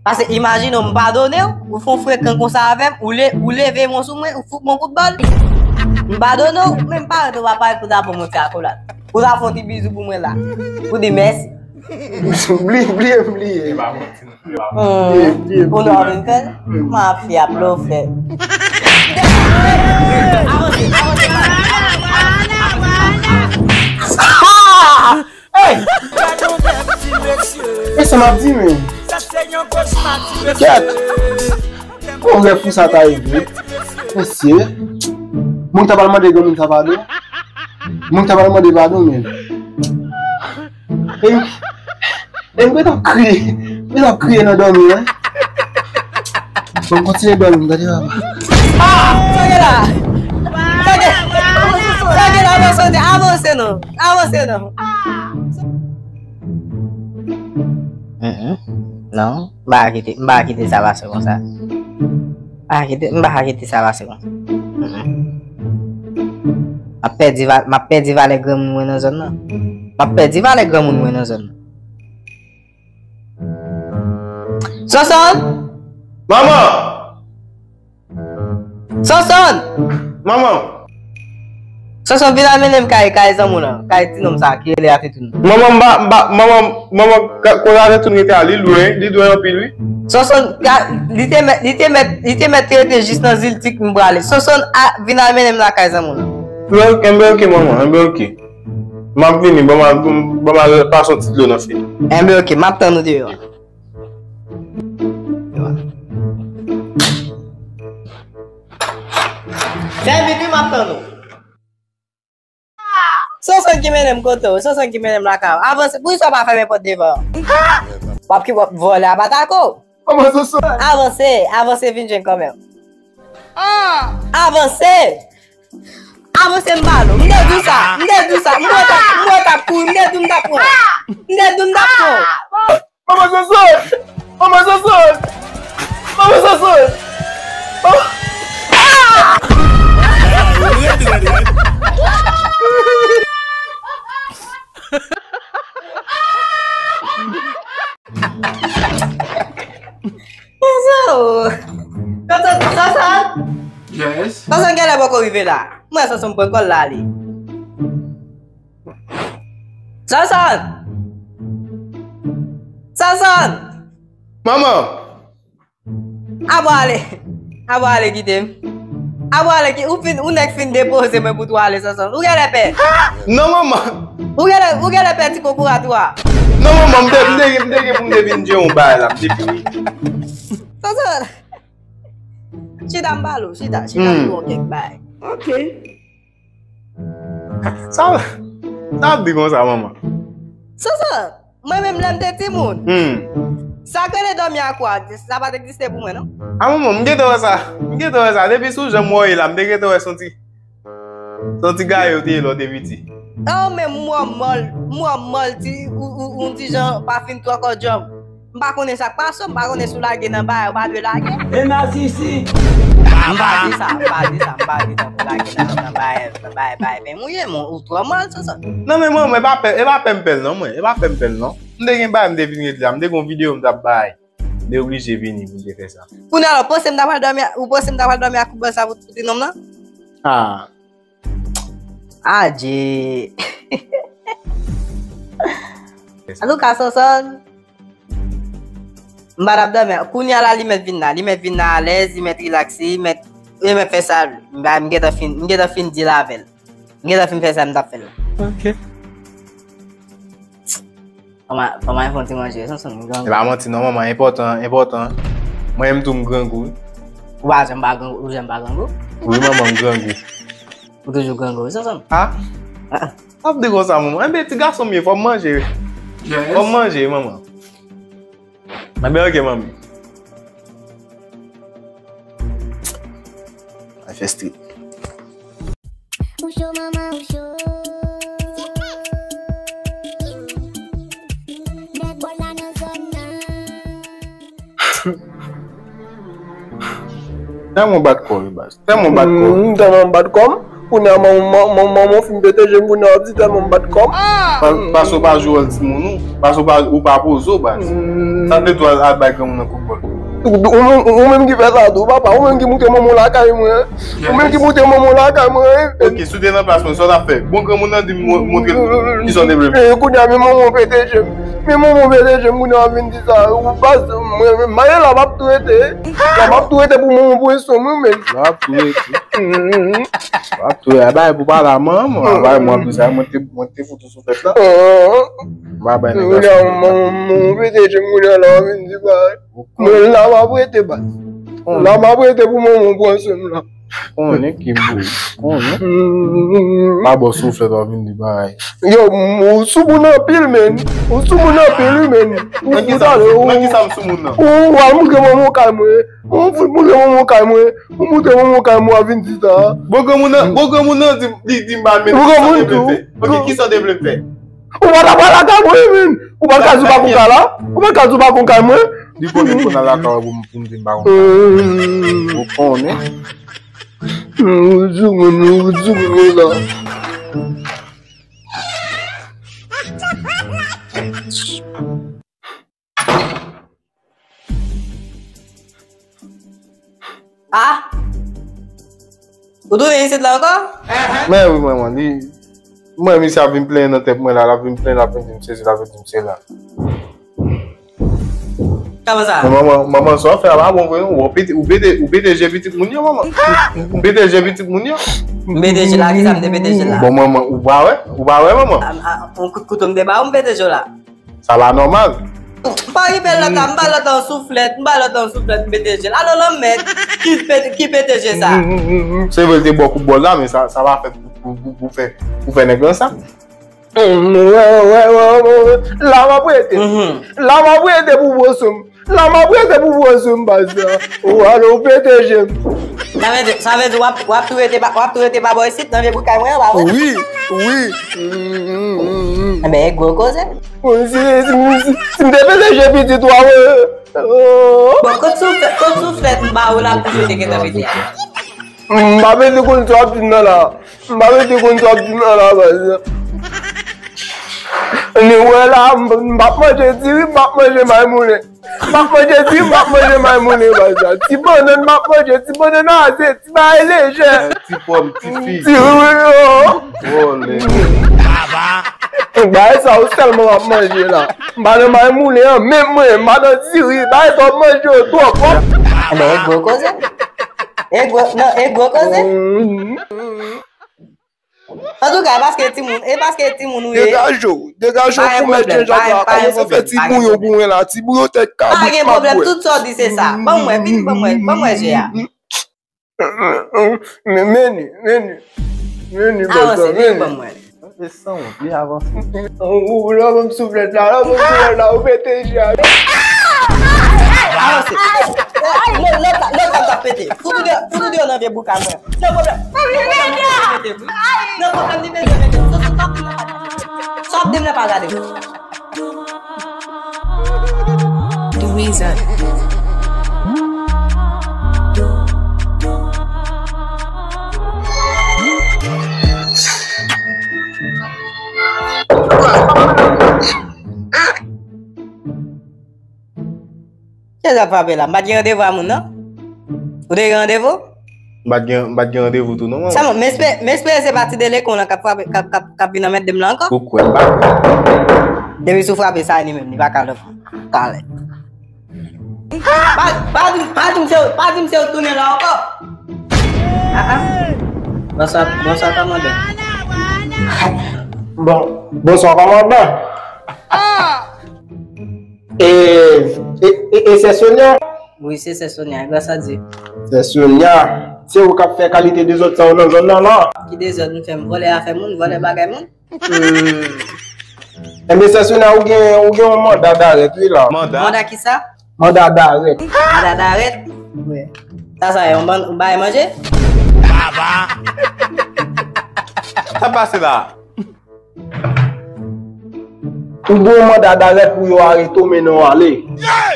Paske imajine w, m padone w, ou fè yon frekan konsa avè m, ou le-, ou leve men w sou mwen, ou fout mwen kout bòl. M padone w, men m pa rete w pa pale pou ta ban mwen ti akolad. Pou ta fè yon ti bizou pou mwen la. Pou di mèsi. Bliye, bliye, bliye. Bliye, bliye. Ou lè w vin fè l, mafya, blofè. Avanse, avanse, avanse. Hey! E sa m ap di, men. Kèt! Bon, lè pou sa ta rive. Mesye. Moun ta pral mande granmoun sa padon. Moun ta pral mande padon, men. E, e m gentan kriye. M gentan kriye nan dòmi, wi. Bon, m kontinye dòmi, m tande papa. Ah! Sa gen la? Sa gen, sa gen la, avanse, avanse non. Avanse non. Mm, mm. Non, m pa ka kite, m pa ka kite sa pase konsa. M pa ka kite, m pa ka kite sa pase konsa. Mm, mm. M ap pèdi va-, m ap pèdi valè granmoun mwen nan zòn nan. M ap pèdi valè granmoun mwen nan zòn nan. Sonson! Manman! Sonson! Manman! Sonson, vin al mennen m kay, kay zanmi w lan, kay ti nonm sa ki rele Asetou. Manman, m pa, m pa, manman, manman, ka-, kote Asetou rete a, li lwen, li lwen anpil, wi. Sonson, ka-, li te mèt, li te mèt, li te mèt rete jis nan zil tik m prale. Sonson, a, vin al mennen m lakay zanmi w lan. Enben, enben, oke, manman, enben, oke. M ap vini, ban m al, ban m al pase yon ti dlo nan fil. Enben, oke, m ap tann ou deyò. Fè vit wi, m ap tann ou. Sonson ki mennen m kote w, Sonson ki mennen m lakay ou. Avanse, poukisa w pa fèmen pòt devan? W ap ki w ap vòlè a pa tako. Kòman Sonson? Avanse, avanse, vin jwenn kòmè w. Avanse! Avanse m ba nou. M te di w sa. M te di w sa. M wè t ap, m wè t ap kouri. M te di w m t ap pran. M te di w m t ap pran. Manman Sonson! Manman Sonson! Manman Sonson! Manman. Sonson genlè poko rive la. Mwen Sonson pran kòl la ale. Sonson! Sonson! Manman! Apre ale. Apre ale kite m. Apre ale ki ou fin ou nèk fin depoze mwen pou tou ale Sonson. Ou genlè pè. Non manman. Ou genlè ou genlè pè ti kokorat ou a. Non manman, m te m te m te gen pou m te vin di yon bagay la, m te fini. Sonson. Chita m pale w, chita, chita m di w kèk bagay. Ok. Sa sa ap di konsa manman? Sonson, mwen menm lè m te timoun. Hmm. Sa k rele dòmi a kwa, sa pa t egziste pou mwen non. A manman, m gentan wè sa. M gentan wè sa. Depi sou jan m wè w ye la, m te gentan wè se yon ti se yon ti gaye ou te ye lè w te piti. An men m wè w mòl, m wè w mòl ti ou ou ou ti jan pa fin twò kò djanm. M pa konnen sa k pase w, m pa konnen si w lage nan bagay ou pa dwe lage. E nasisi. M pa di sa, m pa di sa, m pa di tankou lage nan nan bagay nan bagay bagay men mouye men ou twò mòl Sonson. Non men mwen mwen pa pè e pa pè m pè l non mwen e pa pè m pè l non. M te gen bagay m te vin regle a m te gen yon videyo m t ap bay. M te oblije vini pou m te fè sa. Kounye a la ou panse m ta pral dòmi ou panse m ta pral dòmi ak koubòl sa pou ti nonm nan? Ah. Adje. Antouka Sonson. M pa t ap dòmi. Kounye a la li mèt vin la. Li mèt vin la alèz, li mèt rilakse, li mèt li mèt fè sa l vle. M gentan fin m gentan fin deal avè l. M gentan fin fè sa m t ap fè l la. Ok. Fò m al fè yon ti manje wi Sonson m grangou. E pa manti non manman, enpòtan, enpòtan. Mwen menm tou m grangou wi. Ou pa janm pa grangou, ou janm pa grangou? Wi manman m grangou. Ou toujou grangou wi Sonson. Ha? Sa vle di konsa manman? Enben ti gason m ye, fò m manje wi. Fò m manje wi manman. Enben ok manmi. Ay fè street. Ou cho manman ou cho. Nèg bò la nan zòn nan. Tèlman bat kò wi baz. Tèlman bat kò. M tèlman bat kò m. Kounye a manman manman manman fin pete je m kounye a w ap di tèlman m bat kò m. Paske w pa jwe wòl timoun ou. Paske w pa ou pa poze w baz. Sa te tou al bay granmoun nan kout bòl. Ou menm ki fè sa tou papa, ou menm ki moute manman w lakay mwen. Ou menm ki moute manman w lakay mwen. Ok, si w te nan plas mwen, sa w t ap fè? Bon granmoun nan di m montre l kisa w te vle m fè. Kounye a men manman w pete je m. Men manman w pete je m kounye a w ap vin di sa. Ou baz mwen menm maye la m ap tou rete. La m ap tou rete pou manman w pran swen mwen menm. La m ap tou rete. M ap tou rete. Bay pou pale a manman. Bay mwen ap di sa mwen te mwen te fout ou sou tèt la. M pa bay nèg la sou tèt la. Manman w pete je m kounye a la w ap vin di bagay. Mwen la m ap rete baz. La m ap rete pou manman w pran swen m la. Konnen ki bouy. Konnen. Pa ba w souflèt w ap vin di bagay. Yo, ou soumoun anpil menn. Ou soumoun anpil wi menn. Ou fout ale ou. Nan kisa m soumoun nan? Ou al moutre manman w kay mwen. Ou fout moutre manman w kay mwen. Ou moutre manman w kay mwen w ap vin di sa. Bon granmoun nan, bon granmoun nan di li di m pa menm kisa w te vle fè. Ok, kisa w te vle m fè? Ou pa ta pral lakay mwen menn. Ou pa t ka di w pa konn kay la? Ou pa t ka di w pa konn kay mwen? Li konnen m konn al lakay ou pou m pou m di m pa konn kay. Ou konnen. Ou di moun ou di moun konsa. Ah! Ou tounen isit la ankò? Men wi manman, li mwen misye ap vin plenyen nan tèt mwen la, l ap vin plenyen, l ap vin di m sesi, l ap vin di m sela. Kòman sa? Men manman, manman sa w fè a pa bon vre non, ou pete, ou pete, ou pete je pitit moun yo manman. Ou pete je pitit moun yo. M pete je la, kisa m te pete je la? Bon manman, ou pa wè, ou pa wè manman. Yon kout kouto m te ba ou, m pete je w la. Sa pa nòmal. M pa rive lòt la, m ba lòt la yon souflèt, m ba lòt la yon souflèt, m pete je l. Alò lanmèd, ki pete, ki pete je sa? Se vre l te ba w kout bòl la, men sa, sa pa fè pou, pou, pou, pou fè, pou fè nèg lan sa. Wè, wè, wè, wè, wè. La m ap rete. La m ap rete pou pran swen m. La m ap rete pou pran swen m baz la. Ou ale ou pete je m. Sa vle di, sa vle di w ap, w ap tou rete pa, w ap tou rete pa bò isit nan vye bout kay mwen an, pa vre? Wi, wi. Enben, e gwo koze. Si, si, si, si m te pete je pitit ou a, mwen. Bon, kot souflèt, kot souflèt m ba ou la pou je te gentan pete a? M pa pete konn sa w ap di m nan la. M pa pete konn sa w ap di m nan la, baz. Ni wè la, m, m p ap manje diri, m p ap manje may moulen. M ap manje diri, m ap manje may moulen, baz la. Ti bannann m ap manje, ti bannann aze, ti bagay lejè. Ti pòm, ti fig. Ti wi, wi, wi. Vòlè. Bagay sa yo sèlman m ap manje la. M pa nan may moulen an, menm mwen, m pa nan diri, bagay sa w ap manje yo twòp, wè. Enben, e gwo koze. E gwo, non, e gwo koze. Antouka, e paske timoun, e paske timoun ou ye. Degaje w, degaje w pou mèt jenjanm la. Kòman sa fè ti bouyon bouyon la, ti bouyon tèt kabrit m ap bwè. Pa gen pwoblèm, tout sa w di se sa. Ban mwen, vin ban mwen, ban mwen je a. Meni, meni, meni, bèl sa, meni. Avanse, vin ban mwen. E san wont, vin avanse. Ou la ban m souflèt la, la ban m souflèt la, ou pete je a. Avanse. Non, lòt la, lòt la t ap pete. Fout ou deyò, fout ou deyò nan vye bouka mwen. Non pwoblèm. Non pwoblèm, li bezwen mete wi. Non pwoblèm, li bezwen mete wi. Sa w ap di m nan pa gade. The reason. Kiyès ap frape la? M pa t gen randevou a moun nan? Ou te gen randevou? M pa t gen, m pa t gen randevou tou non, manman. Sèlman, m espere, m espere se pa ti delekon lan k ap frape, k ap, k ap, k ap vin anmède m la ankò. Ou kwè m pa kwè? Depi si w frape sa, li menm, li pa ka lòt. Talè. Pa, pa di, pa di m se, pa di m se ou tounen la ankò. Ah, ah. Bonswa, bonswa, kòmandan. Bon, bonswa, kòmandan. E, e, e, e sè Sonia? Wi, se sè Sonia, gras a Dye. Sè Sonia, se ou k ap fè kalite dezòd sa yo nan zòn nan la? Ki dezòd m fè? M vòlè afè moun, vòlè bagay moun? Hmm. Enben, sè Sonia, ou gen, ou gen yon manda darèt, wi, la. Manda? Manda kisa? Manda darèt. Manda darèt? Wi. Sa, sa, yon ban, yon bagay manje? Sa pase la? Ou gen yon manda darèt pou yo arete w, mennen w ale.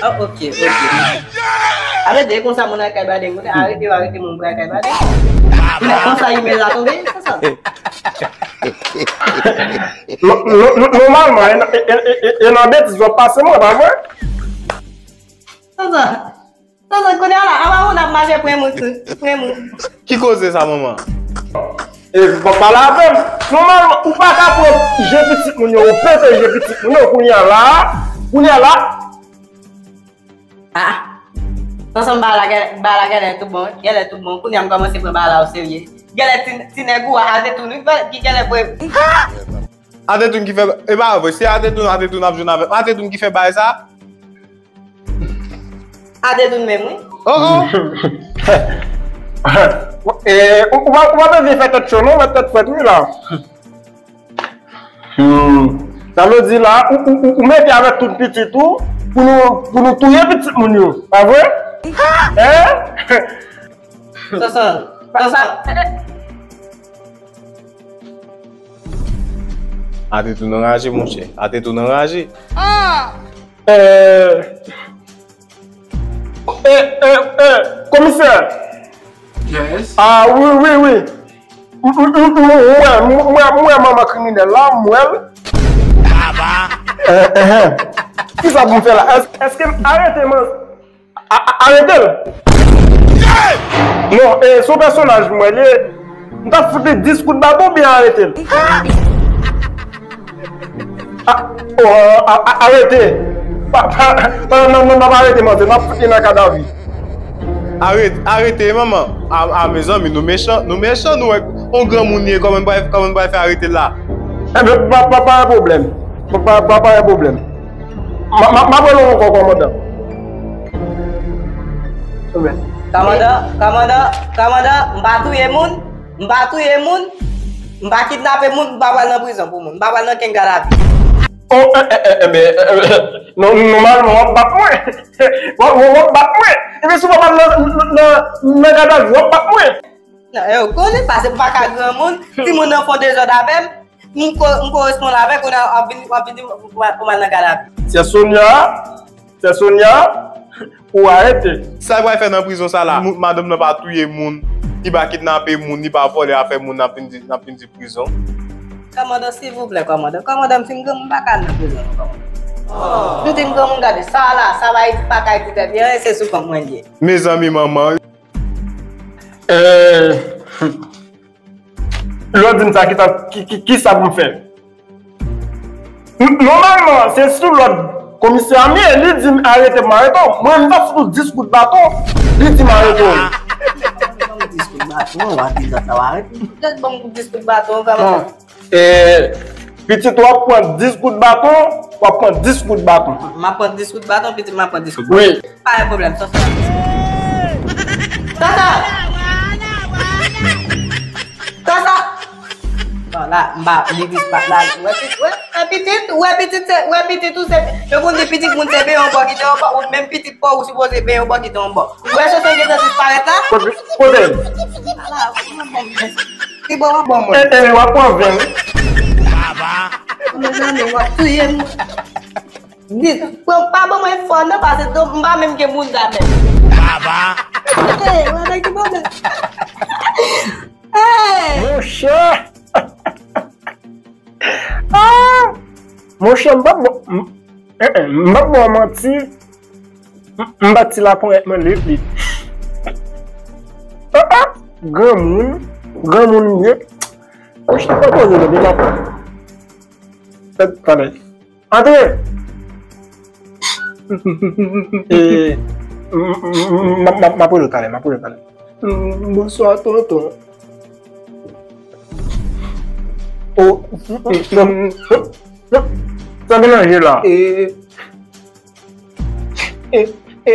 Oh, ok, ok. Arete, e konsa moun al kay Badeng, arete yo, arete moun pou al kay Badeng. Men konsa imèl la tonbe, se sa. Non, non, non, nòmalman, e, e, e, e, e nan betiz w ap pase mwen, pa vre? Sa, sa. Tonton, kounye a la, apa moun ap mache pran moun, pran moun. Ki koze sa, manman? E, pa pale avè m. Nòmalman, ou pa ka pran je pitit moun yo, ou pete je pitit moun yo, kounye a la, kounye a la. Ah. Tonton, bagay la, bagay la genlè tout bon, genlè tout bon. Kounye a m kòmanse pran bagay la o serye. Genlè ti, ti nèg ou a, Atetoun, wi, ki genlè pran. Atetoun ki fè, e pa vre, se Atetoun, Atetoun ap jwenn avè m. Atetoun ki fè bagay sa? Atetoun menm, wi. Oh, oh. Eh, ou, ou pa, ou pa bezwen fè tèt cho, non, mèt tèt frèt, wi, la. Hmm. Sa vle di la, ou, ou, ou, ou mete avèk tout pitit ou, pou nou, pou nou touye pitit moun yo, pa vre? Hein? Tonton, tonton. Atetoun anraje, monchè. Atetoun anraje. Eh, eh, eh, eh, komisè. Yes. Ah, wi, wi, wi. M, m, m, m, m wè, m, m wè, m wè manman kriminèl la, m wè l. Eh, eh, eh. Kisa pou m fè la? Èske, èske m arete man-, a, a, arete l? Non, e, se yon pèsonaj m wè l ye. M t ap fout li dis kout baton oubyen arete l? A, o, a, a, arete. Pa, pa, pa, non, non, non, pa arete manzè, n ap fout li nan kadav li. Arete, arete, manman. A, a, mezanmi, nou mechan, nou mechan, nou wè yon granmoun li ye, kòman n pral, kòman n pral fè arete l la? Enben, pa, pa, pa gen pwoblèm. Pa, pa, pa, pa gen pwoblèm. M a, m a, m ap rele w ankò, kòmandan. Kòmandan, kòmandan, kòmandan, m pa touye moun, m pa touye moun, m pa kidnape moun, m pa pral nan prizon pou moun, m pa pral nan kenn gadavi. Oh, eh, eh, eh, eh, ben, eh, eh, non, nòmalman, w ap bat mwen. W ap, w ap, w ap bat mwen. Ebyen, si w pa pral nan, nan, nan, nan gadavi, w ap bat mwen. Non, e, ou konnen, paske m pa ka granmoun, timoun nan fè dezòd avè m, m ko-, m koresponn avè l, kounye a w ap vin, w ap vin di m pou m al, pou m al nan gadavi. Sè Sonia, Sè Sonia, ou arete. Sa l pral fè nan prizon sa la? Mou-, madanm nan pa touye moun, li pa kidnape moun, li pa vòlè afè moun, n ap vin di, n ap vin di prizon. Kòmandan, silvouplè, kòmandan. Kòmandan, m fin granmoun, m pa ka al nan prizon non, kòmandan. M di m granmoun gade sa la, sa pa Ayiti, pa ka Ayiti tèt li anyen, se sou kont mwen l ye. Mezanmi manman. Eh, lè w di m sa, ki sa, ki, ki, ki sa pou m fè? N-, nòmalman, se sou lòd komisè a m ye, li di m arete m, m arete w. Mwen, m t ap fout ou dis kout baton, li di m arete w. Dis kout baton, w a di lòt la w arete m. Jis ban m dis kout baton, kòman? E, pitit, w ap pran dis kout baton, w ap pran dis kout baton. M ap pran dis kout baton, pitit, m ap pran dis kout baton. Wi. Pa gen pwoblèm, sa, sa. Tata! Tata! Bon, la, m pa, li dis pa, la, wè pitit, wè, wè pitit, wè pitit, se, wè pitit ou se, yo konn di pitit moun se benyen yon bò kite yon bò, ou menm pitit pa w, ou sipoze benyen yon bò kite yon bò. Wè, sa, sa gentan disparèt la? Kote, kote? Ala, ou menm bon, Ki bò w ap ban mwen? E, e, w ap pran ven. Mezanmi, w ap touye m. Di, pran, pa ban mwen fò non, paske m pa menm gen moun sa menm. Baba. Hey, w ap ki pwoblèm? Hey! Monchè! Ah! Monchè, m p ap ba w, m, eh, eh, m p ap ba w manti. M, m pati la ponyèt mwen lit lit. Ah, ah, granmoun, granmoun m ye. Monchè, pa koze non, deja pran. Tèt talè. Antre! E, m, m, m, m, m ap rele w talè, m ap rele w talè. Mm, bonswa, tonton. Oh, mm, mm, mm. Sa gen nan je la? E, e, e,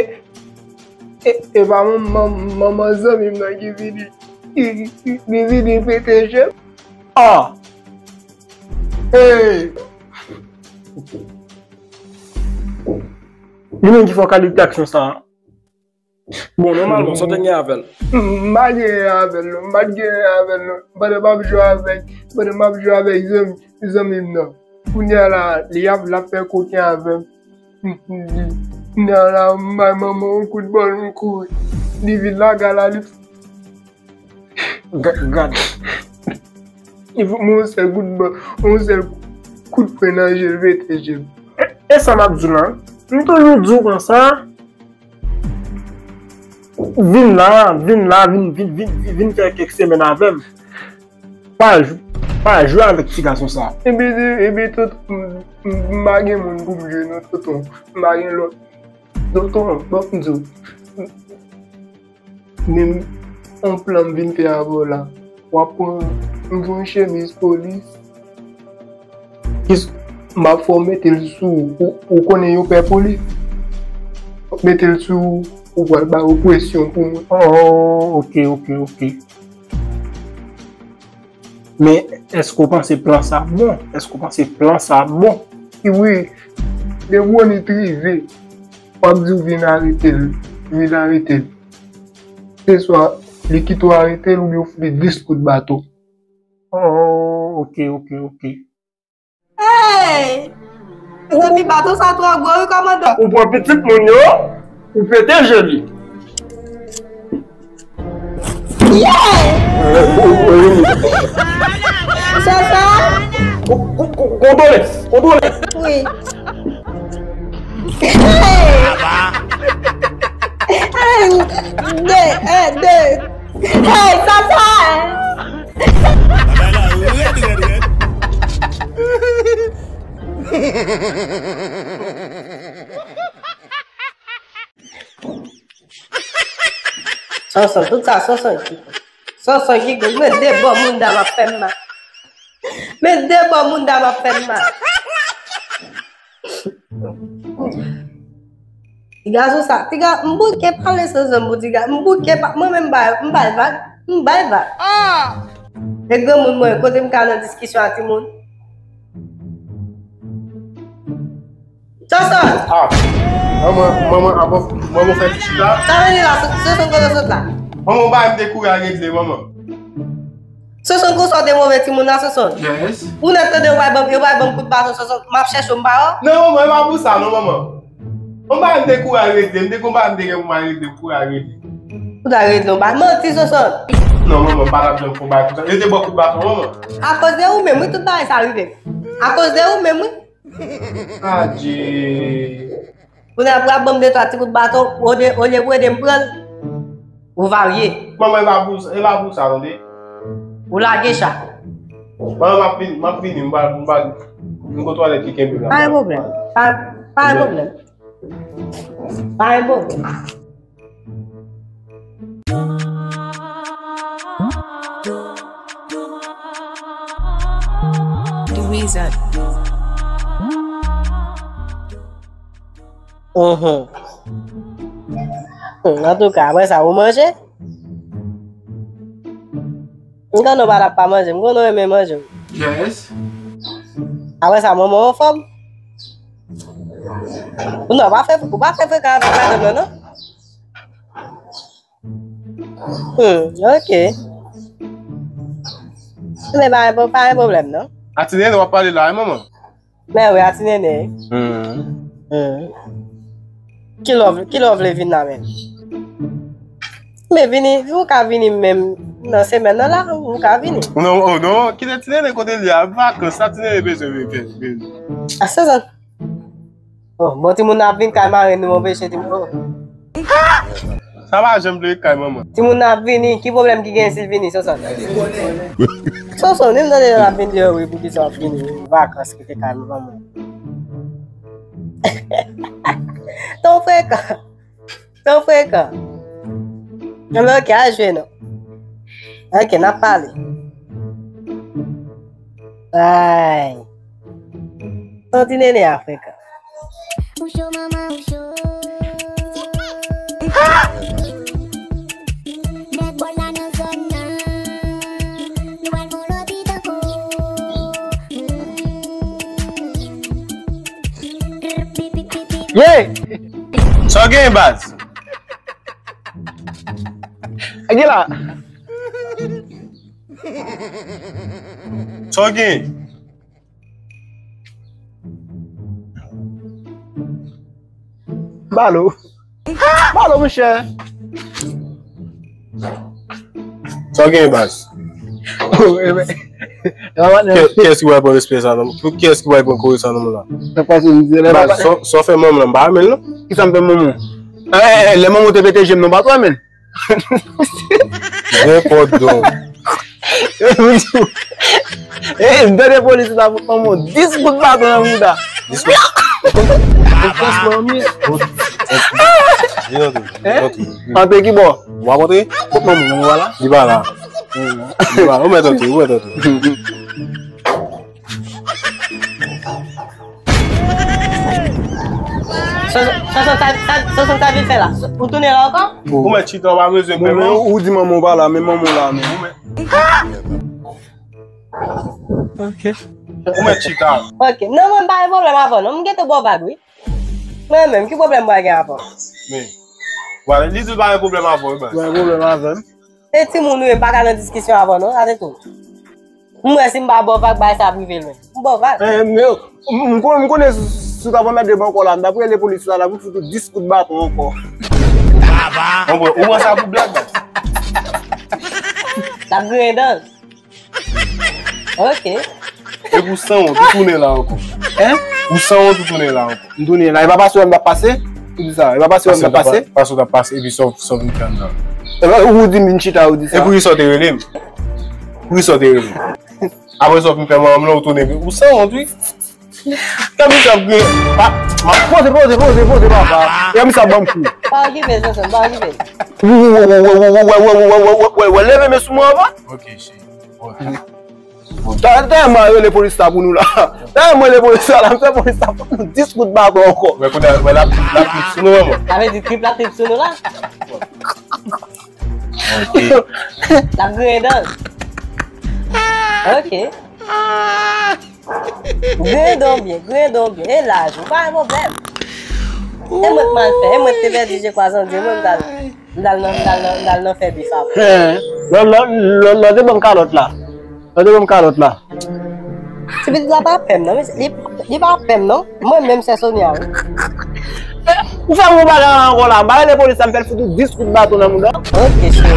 e, e pa manman, manman zanmi m nan ki vini, ki, ki, ki vini pete je m. Ah! Hey! Li menm ki fè kalite aksyon sa a. Bon, nòmalman, sa w te gen avè l? M pa gen anyen avè l, non. M pa t gen anyen avè l, non. Pandan m ap jwe avèk, pandan m ap jwe avèk zanmi, zanmi m nan. Kounye a la, li ap, l ap fè koken avè m. Kounye a la, m bay manman yon kout bòl, m kouri. Li vin lage la, li Ga-, gad. Li fout mwen yon sèl kout ba-, yon sèl kout pwen nan je l, pete je l. E, e sa m ap di w la? M toujou di w konsa. Vin la, vin la, vin, vin, vin, vin, vin fè kèk semèn avè m. Pa jwe, pa jwe avèk ti gason sa. Epi, epi, tonton, m, m, m pa gen moun pou m jwe, non, tonton. M pa gen lòt. Tonton, ban m di w. Menm yon plan m vin fè avè w la. W ap pran, m gen yon chemiz polis. Kis-, m ap fè w mete l sou, ou, ou konnen yo pè polis. Mete l sou, ou pral ba yo presyon pou mwen. Oh, ok, ok, ok. Men, èske w panse plan sa bon? Èske w panse plan sa bon? Wi, depi w annik rive, w ap di w vin arete l, vin arete l. Se swa li kite w arete l oubyen w fout li dis kout baton. Oh, ok, ok, ok. Hey! Zanmi, baton sa twò gwo wi, kòmandan. Ou pran pitit moun yo, ou pete je li. Yeah! Sa, sa? Ko-, ko-, ko-, kontwole, kontwole. Wi. Hey! Un, deux, un, deux. Hey, sa, sa? Bagay la rèd, rèd, rèd. Sonson, tout sa Sonson ki fè. Sonson ki gou, men de bò moun dam ap fè m mal. Men de bò moun dam ap fè m mal. Ti gason sa, ti ga, m bouke pale Sonson pou ti ga, m bouke pa, mwen menm m bay, m bay vag, m bay vag. E granmoun mwen, kote m ka nan diskisyon ak timoun? Sonson! Ah, manman, manman, avan, manman fè ti chita. Sa vle di la, Sonson kote w sot la? Manman, w bay m de kouri al regle, manman. Sonson, konsa w te move timoun la, Sonson? Yes. Ou nèk tande yo bay ban m, yo bay ban m kout baton, Sonson, m ap chèche w, m pa wè w? Non, manman, e pa pou sa, non, manman. Yon bagay m te kouri al regle, m te gon bagay m te gen pou m al regle, m kouri al regle. Ou t al regle yon bagay? Manti, Sonson. Non, manman, m pa t ap janm fè yon bagay konsa. Yo te ban kout baton, manman. Akoz de ou menm, wi, tout bagay sa rive. Akoz de ou menm, wi. Adje. Kounye a pou ap ban m de twa ti kout baton, olye, olye pou ede m pran l, ou varye. Manman, e pa pou, e pa pou sa, tande. Ou lage cha. Manman, m ap vini, m ap vini, m pa, m pa, m gon twalèt ki kenbe m la. Pa gen pwoblèm. Pa, pa gen pwoblèm. Pa gen pwoblèm. The Wizard. Mhm. Antouka, apre sa, ou manje? M konnen w pa t ap pa manje, m konnen w renmen manje. Yes. Apre sa, manman w anfòm? Non, w pa fè, w pa fè frekan avèk madanm nan, non? Hmm, ok. Men pa gen, pa gen pwoblèm, non? A ti Nene w ap pale la, wi, manman? Men wi, a ti Nene. Hmm. Hmm. Kilè w, kilè w vle vin la menm? Men vini, ou ka vini menm nan semèn nan la, ou ka vini. Non, oh non, kite ti Nene kote l ye a, vakans, sa ti Nene bezwen vin fè, vin. A sezon. Oh, bon, timoun nan ap vin kay marenn nou, anpeche timoun. Oh. Sa pa janm vle kay manman. Timoun nan ap vini, ki pwoblèm ki gen si l vini, Sonson? Sonson, ni m tande l ap vin deyò, wi, poukisa w ap vini, wi, vakans, kite kay manman. Ton frekan. Ton frekan. Anben, ok, al jwe non. Ok, n ap pale. Ay. Ton ti Nene a frekan. Ou cho, manman, ou cho. Nèg bò la nan zòn nan. Nou al fon lòt tankou. Ye! Sa w gen, baz? Gen la. Sa w gen? Balo. Balo, monchè. Sa w gen, baz? Oh, e ben, e pa patnè. Kiyès ki pral pran respè sa, non? Pou kiyès ki pral pran kore sa, non, la? Sa pase, m di, lè Baz, papa sa, sa w fè manman, m pa renmen l, non. Kisa m fè manman? Eh, eh, eh, lè manman te pete je m, non, pa twa, men. Nenpòt don. Eh, m tande polis la fout manman dis kout baton nan mouda. Dis kout. Dis kout manmi. Antre ki bò? W ap antre? Kot manman, manman pa la? Li pa la. Li pa la. Ou mèt antre, ou mèt antre. Sonson, Sonson, sa, sa, Sonson, sa vin fè la? Ou tounen la ankò? Ou mèt chita, ou pa bezwen pè, non? Ou di manman w pa la, men manman w la, men. Ok. Ou mèt chita. Ok. Non, mwen, m pa gen pwoblèm avè w, non. M gentan ba w vag, wi. Mwen menm, ki pwoblèm mwen gen avè w? Men, vwala, li di l pa gen pwoblèm avè w, wi, baz. Pa gen pwoblèm avè m. Se timoun ou ye, m pa ka nan diskisyon avè w, non, sa se tou. M wè si m pa ba w vag, bagay sa ap rive lwen. M ba w vag. Eh, men, m, m kon-, m konnen si, si w t ap anmède m ankò la, m t ap rele polis la, l ap fout ou dis kout baton ankò. Ou pran, ou pran sa pou blag, baz? L ap griyen dan l. Ok. E pou sanwont, ou tounen la ankò. Hein? Ou sanwont, ou tounen la ankò. M tounen la, e pa pase wè m t ap pase? Ou di sa, e pa pase wè m t ap pase? Pase w t ap pase, epi sa w, sa w vin fè anndan. E pa ou di m vin chita, ou di sa. E poukisa w te rele m? Poukisa w te rele m? Apre sa w fin fè manman m lan, ou tounen, ou sanwont, wi. Kòm misye ap gen, pa, ma poze, poze, poze, poze, papa. Kòm misye ap ban m kou. Pa okipe, Sonson, pa okipe. Wè, wè, leve men sou mwen avan. Ok, cheri. Ok. Dayè, dayè, mwen rele polis la pou nou la. Dayè, mwen rele polis la, la, m fè polis la pou nou dis kout baton ankò. Wè, kounye a, wè, l ap, l ap trip sou nou, manman. Sa vle di trip la trip sou nou la? Ok. L ap griyen dan l. Ok. Griyen dan w byen, griyen dan w byen. E laj ou, pa gen pwoblèm. E mwen k mal fè, e mwen k te pèdi je kwazandye, mwen m t al, m t al nan, m t al nan, m t al nan fè bif apre. Lò, lò, lò, lò te ban m kalòt la. Lò te ban m kalòt la. Ti pitit la pa pè m non, mesye. Li, li pa pè m non. Mwen menm sè Sonia wi. Ou fè yon bagay la ankò la, m pa rele polis la, m fè l fout ou dis kout baton nan mouda. Ok, cheri.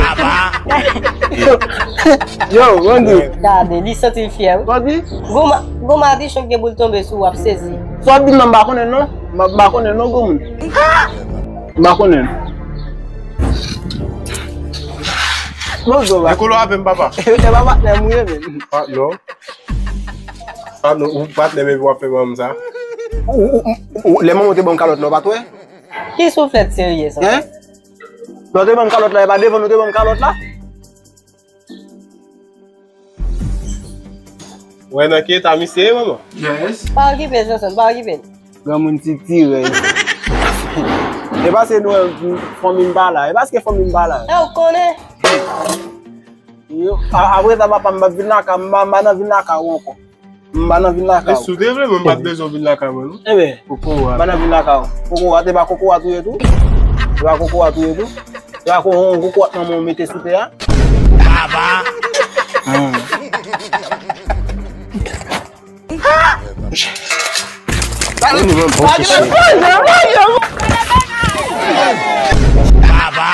Yo, Randy. Gade, li santi l fyè, wi. Randy? Gwo ma-, gwo madichon k gen pou l tonbe sou w, w ap sezi. Sa w ap di m nan, m pa konnen non. M pa, m pa konnen non, granmoun. M pa konnen. Bon, bon, ba. Ekolo avè m, papa. E pa patnè m ou ye, men. Ah, non. Ah, non, ou patnè m epi w ap fè manman m sa. Ou, ou, ou, ou, lè manman w te ban m kalòt la, ou pa t wè? Ki souflèt serye sa? Hein? Lè w te ban m kalòt la, e pa devan nou te ban m kalòt la? Wè nan ki eta misye ye, manman? Yes. Pa okipe, Sonson, pa okipe l. Granmoun ti tirèz. E pa se nou, fanmi m pa la. E paske fanmi m pa la. E ou konnen? Yo, a-, apre sa, papa, m p ap vin lakay, m pa, m pa nan vin lakay ou ankò. M pa nan vin lakay ou. Si w te vle, mwen m pa t bezwen w vin lakay mwen, non. Enben, kokorat. M pa nan vin lakay ou. Kokorat, e pa kokorat ou ye tou? E pa kokorat ou ye tou? E pa ko-, kokorat manman w mete sou tè a? Baba! Hmm. Ou ni menm bon kèsyon. Baba!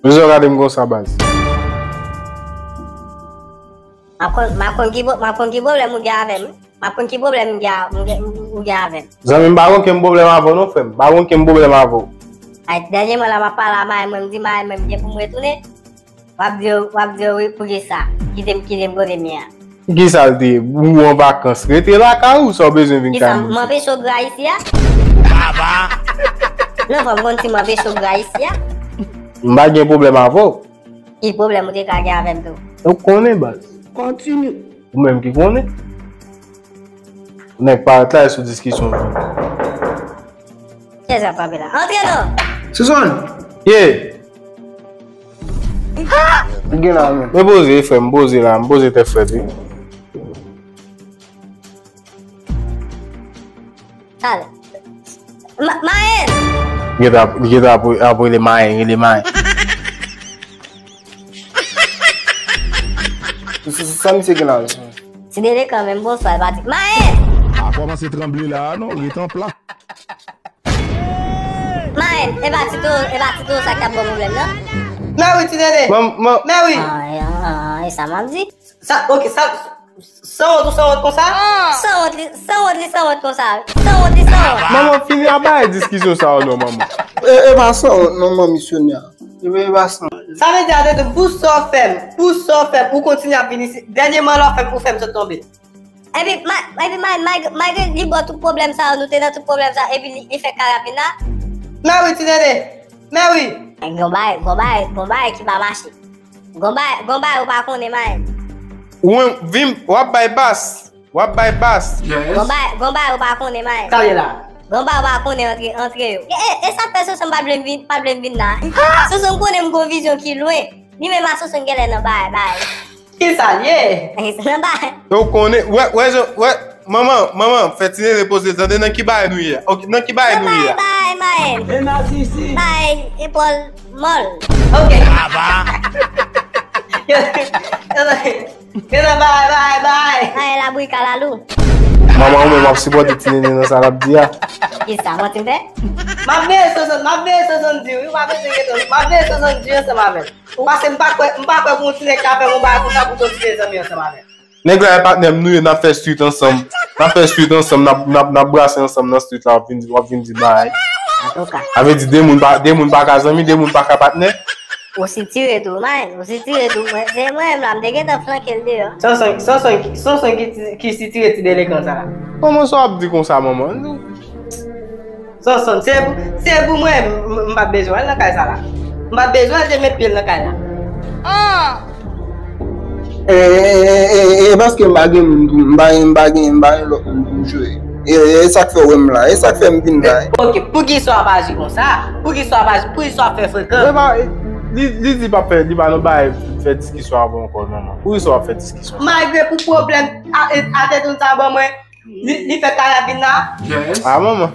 Bezwen gade m konsa, baz. M ap konn, m ap konn ki pwo-, m ap konn ki pwoblèm ou gen avè m. M ap konn ki pwoblèm m gen a-, m gen, ou gen avè m. Zanmi m, pa gen okenn pwoblèm avè w non, frè m. Pa gen okenn pwoblèm avè w. Ay, dènyèman la, m ap pale a mayi mwen, m di mayi mwen, m gen pou m retounen. W ap di yo, w ap di yo, wi, poukisa? Kite m, kite m kote m ye a. Kisa l te ye? Ou an vakans, rete lakay ou, sa w bezwen vin kay moun? Kisa, m anpeche w gra isi a? Baba! Non, fò m konn si m anpeche w gra isi a. M pa gen pwoblèm avè w. Ki pwoblèm ou te ka gen avè m tou? Ou konnen, baz. Kontinye. Ou menm ki konnen. Nèg parèt la, e sou diskisyon. Kiyès k ap frape la? Antre non! Suzanne! Ye! Ki gen la menm? Men poze, frè m, poze la, m poze tèt frèt, wi. Talè. Ma-, Mayen! Li gentan ap, li gentan ap, ap rele Mayen, rele Mayen. Sa, sa, sa misye gen la? Ti Dele kanmenm, bonswa, e pa ti. Mayen! A kòmanse tranble la a non, ret an pla. Mayen, e pa Tito, e pa Tito sa k t ap ba w pwoblèm nan? Mè wi, Ti Dele. Mè wi. Ah, ah, ah, e sa m ap di. Sa, ok, sa, sanwont ou sanwont konsa? Sanwont li, sanwont li sanwont konsa. Sanwont li sanwont. Manman, fini ap bay diskisyon sa yo non, manman. E, e pa sanwont non, manman misyonè. E, e pa sanwont. Sa vle di, Adedo, pou sa w fè m, pou sa w fè m, ou kontinye ap vin isi. Dènyèman, lè w fè m, ou fè m sot tonbe. Epi, ma-, epi, ma-, malgre, malgre li ba w tout pwoblèm sa yo, nou te nan tout pwoblèm sa yo, epi li, li fè karab vin la. Mè wi, Ti Dede. Mè wi. Gon bagay, gon bagay, gon bagay ki pa mache. Gon bagay, gon bagay ou pa konnen, Mayen. Ou vin, w ap bay bas. W ap bay bas. Yes. Gon bagay, gon bagay ou pa konnen, Mayen. Sa ye la? Gon bagay ou pa konnen antre, antre yo. E, e, e sa k fè Sonson pa vle m vin, pa vle m vin la? Sonson konnen m gon vizyon ki lwen. Li menm a Sonson genlè nan bagay, bagay. Kisa l ye? Nan bagay. Yo konnen, wè, wè, wè, manman, manman, fè Ti Nene poze l, tande nan ki bagay nou ye a. Ok, nan ki bagay nou ye a? Nan bagay, bagay, Mayen. E nasisi. Bagay, epòl mòl. Ok. Baba. Yo, yo, yo, bay, bay, bay. Ay, labri kalalou. Manman ou menm w ap sipòte Ti Nene nan sa l ap di a. Kisa, manti m fè? M ap veye Sonson, m ap veye Sonson di wi, ou pa bezwen enkyete w, m ap veye Sonson di ansanm avè l. Paske m pa kwè, m pa kwè pou yon ti nèg ka fè yon bagay konsa pou yon ti mezanmi ansanm avè l. Nèg la e patnè m nou ye, n ap fè street ansanm. N ap fè street ansanm, n ap, n ap, n ap brase ansanm nan street la, w ap vin di, w ap vin di bagay. Antouka. Sa vle di de moun pa, de moun pa ka zanmi, de moun pa ka patnè. Ou sitire tou, man, ou sitire tou. Mwen, se mwen menm la, m te gentan flanke l deyò. Sonson, Sonson, Sonson ki, ki sitire ti delekan sa la. Kòman sa w ap di konsa, manman? Sonson, se pou, se pou mwen, m, m, m pa t bezwen al nan kay sa la. M pa t bezwen al te met pye l nan kay la. E, e, e, e, e paske m pa gen moun pou m, m pa gen, m pa gen, m pa gen lòt moun pou m jwe. E, e sa k fè w wè m la, e sa k fè m vin la. Ok, poukisa w ap aji konsa? Poukisa w ap aji, poukisa w ap fè frekan? E pa, e, Li, li di pa fè, li pa nan bagay fè diskisyon avè w ankò, manman. Poukisa w ap fè diskisyon? Malgre pou pwoblèm a, a tèt ou sa ban mwen, li, li fè karabin la. Yes. A, manman.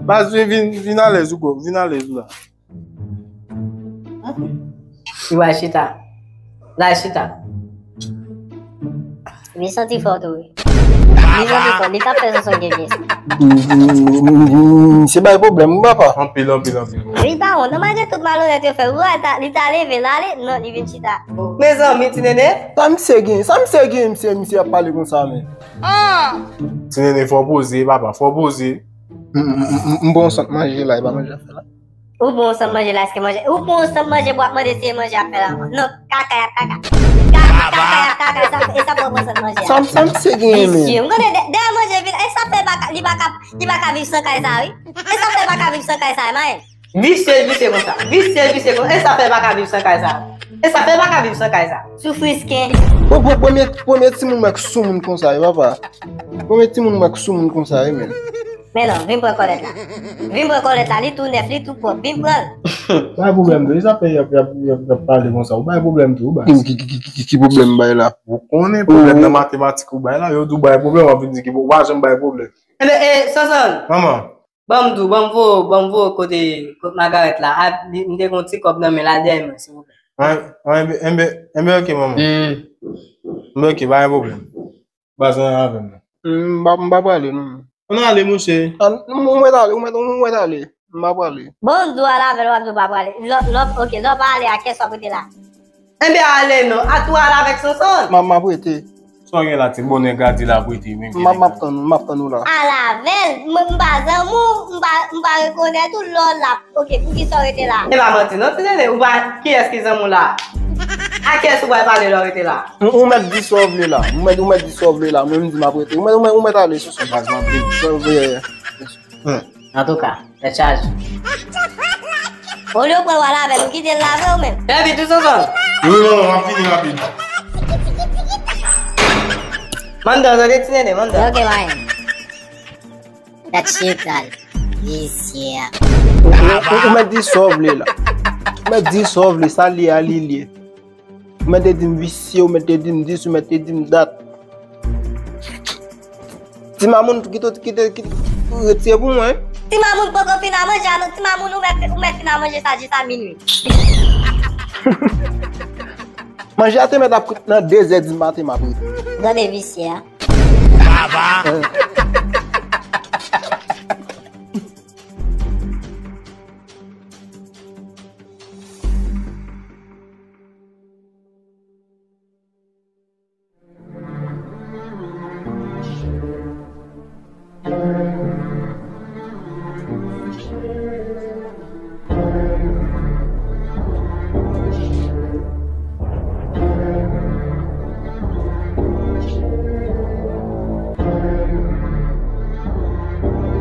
Baz, vin, vin, vin alèz ou, bro. Vin alèz ou la. Li pral chita. La chita. Li santi fò tou, wi. Li santi fò. Li t ap fè Sonson gen pye. Misye bay pwoblèm, wi, papa. Anpil, anpil, anpil. Wi, bawon, nan malgre tout malonèt yo fè, wi, ta- li ta leve, l ale, non, li vin chita. Mezanmi, ti nene. Sa misye gen, sa misye gen, misye, misye ap pale konsa, men. Ti nene, fò poze, papa, fò poze. M, m, m, m, m bon sant manje la, e pa manje ap fè la. Ou bon sant manje la, èske manje, ou bon sant manje pou ap mande si e manje ap fè la. Non, kaka y ap kaka. Kaka, kaka y ap kaka, e sa, e sa pou bon sant manje a. Sa m, sa m se genyen, men. Visye, m konnen dè, dèyè manje vin, e sa fè pa ka, li pa ka, li pa ka viv san kay sa, wi. E sa fè pa ka viv san kay sa, man. Visye, visye konsa. Visye, visye konsa. E sa fè pa ka viv san kay sa. E sa fè pa ka viv san kay sa. Soufrisken. Bon, bon, premye, premye timoun mwen k soumoun konsa, wi, papa. Premye timoun mwen k soumoun konsa, wi, men. Men non, vin pran kòlèt la. Vin pran kòlèt la, li tou nèf, li tou pwòp, vin pran l. Bay pwoblèm tou, e sa fè y ap, y ap, y ap, y ap pale konsa. Ou bay pwoblèm tou, ou bay. Ki, ki, ki, ki, ki pwoblèm bay la? Ou konnen pwoblèm nan matematik ou bay la, yo di w bay pwoblèm, w ap vin di ki ou pa janm bay pwoblèm. Enben, e, Sonson. Manman. Ban m di w, ban m voye, ban m voye kote, kote Magarèt la. A, li, m te gen yon ti kòb nan men l la dèyè mwen, silvouplè. Enben, enben, enben, enben, ok, manman. Enben, ok, pa gen pwoblèm. Baz, ann al avè m non. M pa, m pa prale non. Ann ale, monchè. Ann, ou mèt ale, ou mèt, ou mèt ale. M pa prale. Bon, m di w al avè l, w ap di w pa prale. Lè, lè, ok, lè w pa ale a, kiyès w ap rete la? Enben ale non, a tou al avèk Sonson. M ap, m ap rete. Sa w gen la, ti bonè gade l ap rete menm. M ap, m ap tann ou, m ap tann ou la. Al avè l, m, m pa zanmi w, m pa, m pa rekonèt ou lè w la. Ok, poukisa w rete la? E pa manti non, ti nene, ou pa, kiyès ki zanmi w la? A kiyès ou pral pale lè w rete la? Ou, ou mèt di sa w vle la. Ou mèt, ou mèt di sa w vle la. Mwen, m di m ap rete. Ou mèt, ou mèt, ou mèt ale sou sa. Baz, m ap di sa w vle. Antouka, tèt chaje. Olye w pran w al avè l, ou kite l la vre ou menm? Fè vit wi, Sonson. Wi, manman, m ap vini rapid. M anndan, tande ti nene, m anndan. Ok, mayen. Dat chita l. Visye a. Ou, ou, ou, ou mèt di sa w vle la. Ou mèt di sa w vle, sa l ye a, li l ye. Ou mèt te di m visye, ou mèt te di m dis, ou mèt te di m dat. Ti mamoun kite, kite, kite, retire pou mwen. Ti mamoun poko fin a manje a non, ti mamoun ou mèt, ou mèt fin a manje sa jis a minui. Manje a te mèt ap kwit nan de zè di maten m ap rete. Gade visye a. Baba.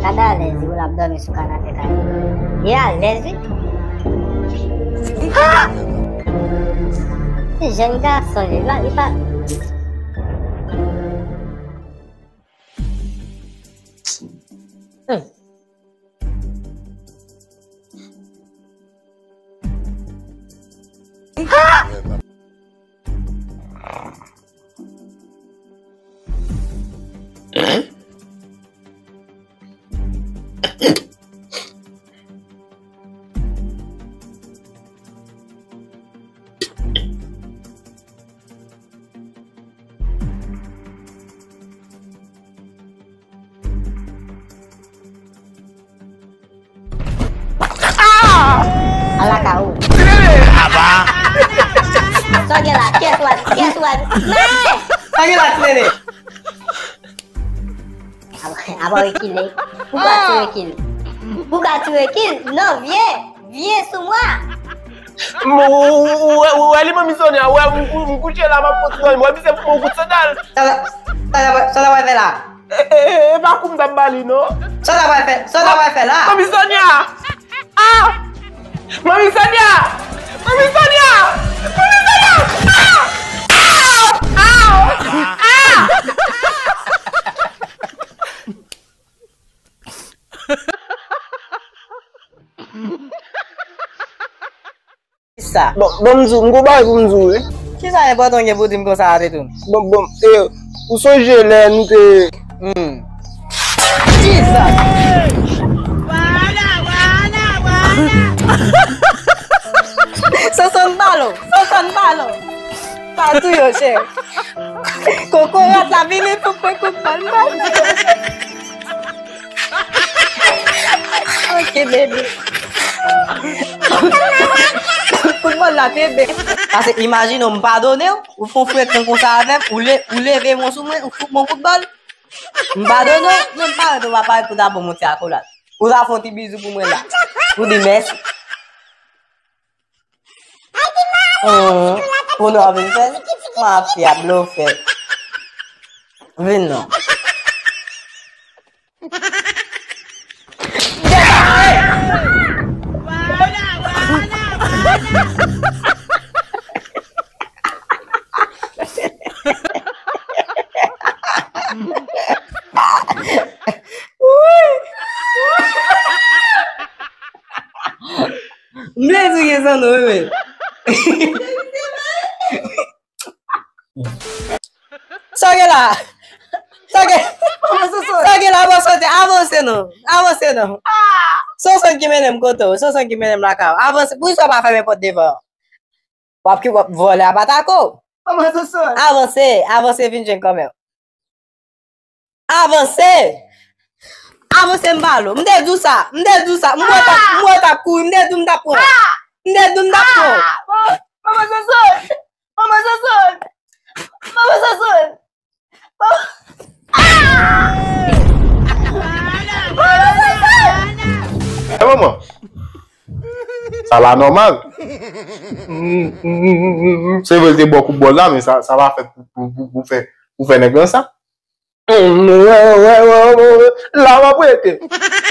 Gade alèz, li ap dòmi sou kanape kay. Li alèz, wi. Se jèn gason, li pa, li pa. Hmm. Ala ka ou. Aba. Sa gen la, kiyès ou a, kiyès ou a. Men! Sa gen la, ti nene. Aba, aba rekile. Pou ka ti rekil. Pou ka ti rekil. Non, vye. Vye sou mwa. M, ou, ou, ou, ou wè li, manmi Sonia, ou wè m, m, m kouche la, m ap fon ti dòmi, m wè misye pou m kout sandal. Sa la, sa la, sa la wè fè la? E, e, e, e pa kou m t ap ba li, non. Sa w ta pral fè? Sa w ta pral fè la? Manmi Sonia! Ah! Manmi Sonia! Manmi Sonia! Manmi Sonia! Ah! Ah! Ah! Ah! Sa. Bon, bon, m di w, m gon bagay pou m di w, wi. Kisa enpòtan gen pou di m konsa a, Tetoun? Bon, bon, e, ou sonje lè nou te Hmm. Jesus! Sonson balo! Sonson balo! Pa tou yo, chè. Kokorat la vini pou pran kout bal, bal. Ok, baby. Kout bal la te bèl. Paske imajine w, m padone w, ou fè yon frekan konsa avè m, ou le-, ou leve men w sou mwen, ou fout mwen kout bal. M padone w, men m pa wè w pa parèt pou ta ban m yon ti akolad. Ou ta fè yon ti bizou pou mwen la. Pou di mèsi. Hum, kounye a w vin fè l? Mafya, blofè. Vin non. M vle di w gen zanno, wi, men. Sa w gen la? Sa w gen? Sa w gen la, avanse, avanse non. Avanse non. Sonson ki mennen m kote w, Sonson ki mennen m lakay w. Avanse, poukisa w pa fèmen pòt devan an? W ap ki w ap vòlè a pa tako. Avanse, avanse, vin jwenn kòmè w. Avanse! Avanse, m ba l ou. M te di w sa. M te di w sa. M wè w t ap, m wè w t ap kouri. M te di w m t ap pran. M te di w m t ap pran. Manman Sonson! Manman Sonson! Manman Sonson! Manman Sonson! E manman, sa pa nòmal. Se vre l te ba w kout bòl la, men sa, sa pa fèt pou, pou, pou, pou fè, pou fè nèg lan sa. Wè, wè, wè, wè, wè. La m ap rete.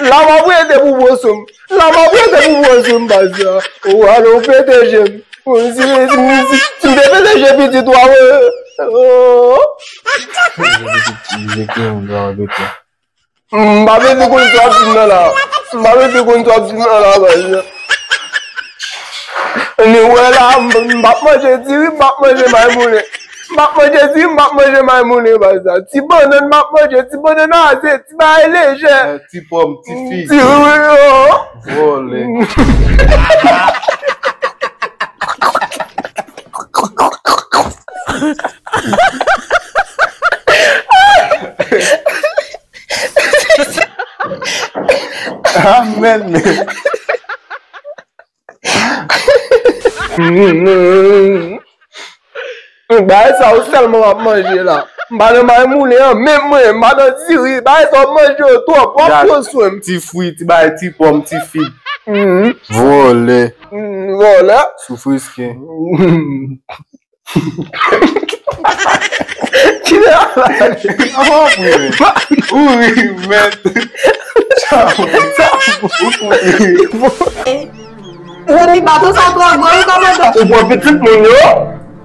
La m ap rete pou pran sou m. La m ap rete pou pran sou m, baz la. Ou ale w pete je m. Si, si, si, si m te pete je pitit ou a, wè. Oh. M pa vle di konn sa w ap di m nan la. M pa vle di konn sa w ap di m nan la, baz. Ni wè la, m, m p ap manje diri, m p ap manje may moulen. M p ap manje diri, m p ap manje may moulen, baz la. Ti bannann m ap manje, ti bannann aze, ti bagay lejè. Eh, ti pòm, ti fig. Ti, wi, wi, oh. Vòlè. Amèn, men. Bagay sa yo sèlman w ap manje la. M pa nan may moulen an, menm mwen, m pa nan diri. Bagay sa w ap manje yo twòp, w ap pran swen m. Ti fwi, ti bagay, ti pòm, ti fig. Vòlè. Vòlè. Soufrisken. Kilè a la? Ou ri, men. Ou ri, men. Ou ri. Ou ri, baton sa twò gwo, wi, kòmandan. Ou pran pitit moun yo,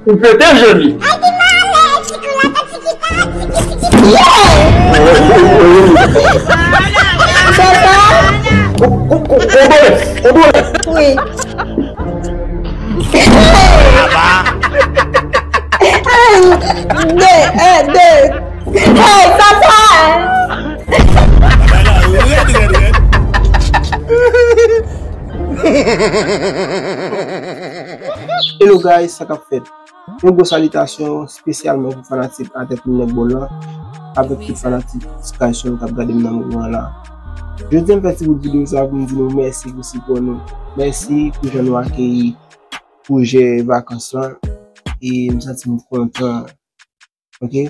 ou pete je li. Sa sa? Ou, ou, ou, ou dwe, ou dwe. Wi. Aba. De, eh, de. Hey, sa sa? Bagay la rèd, rèd, rèd. Hello guys, sa k ap fèt? Yon gwo salitasyon espesyalman pou fanatik Atè Pou Nèg Bon lan, avèk tout fanatik Skyson k ap gade m nan moman an la. Jodi a m fè ti bout videyo sa pou m di nou mèsi pou sipò nou. Mèsi pou jan nou akeyi pwojè vakans lan. E m santi m kontan. Ok?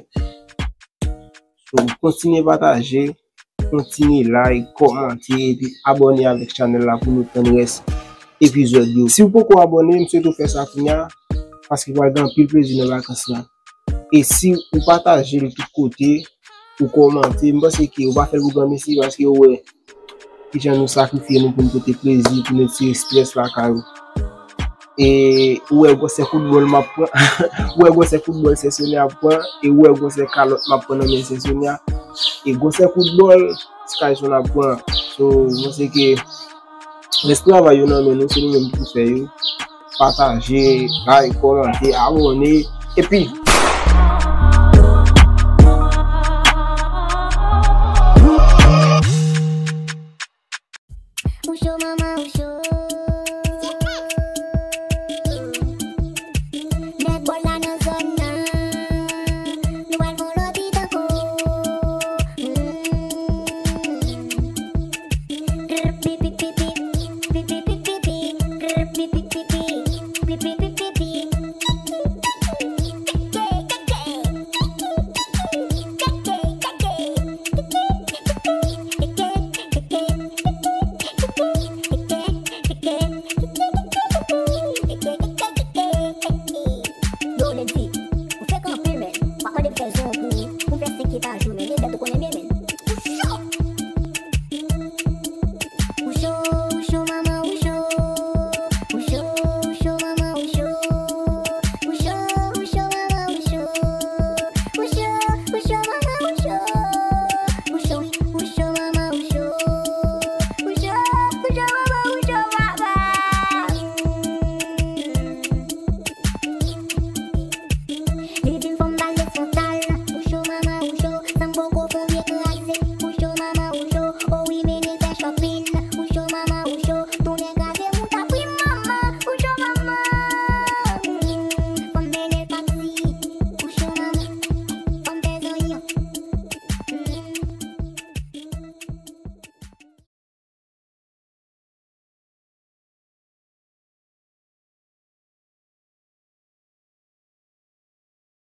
So, kontinye pataje, kontinye like, kòmante, epi abòne avèk chanèl la pou nou tann rès epizòd yo. Si w poko abòne, m swete w fè sa kounye a, paske pral gen anpil plezi nan vakans lan. E si ou pataje l tout kote, ou kòmante, m panse ke ou pa fè l pou granmesi, paske ou wè kijan nou sakrifye nou pou n pote plezi, pou n retire estrès lakay ou. E ou wè gwosè kout bòl m ap pran, ou wè gwosè kout bòl Sè Sonya ap pran, e ou wè gwosè kalòt m ap pran nan men Sè Sonya, e gwosè kout bòl Skyson ap pran. So, m panse ke rès travay yo nan men nou, se nou menm ki pou fè yo. pataje, like, kòmante, abòne. Epi,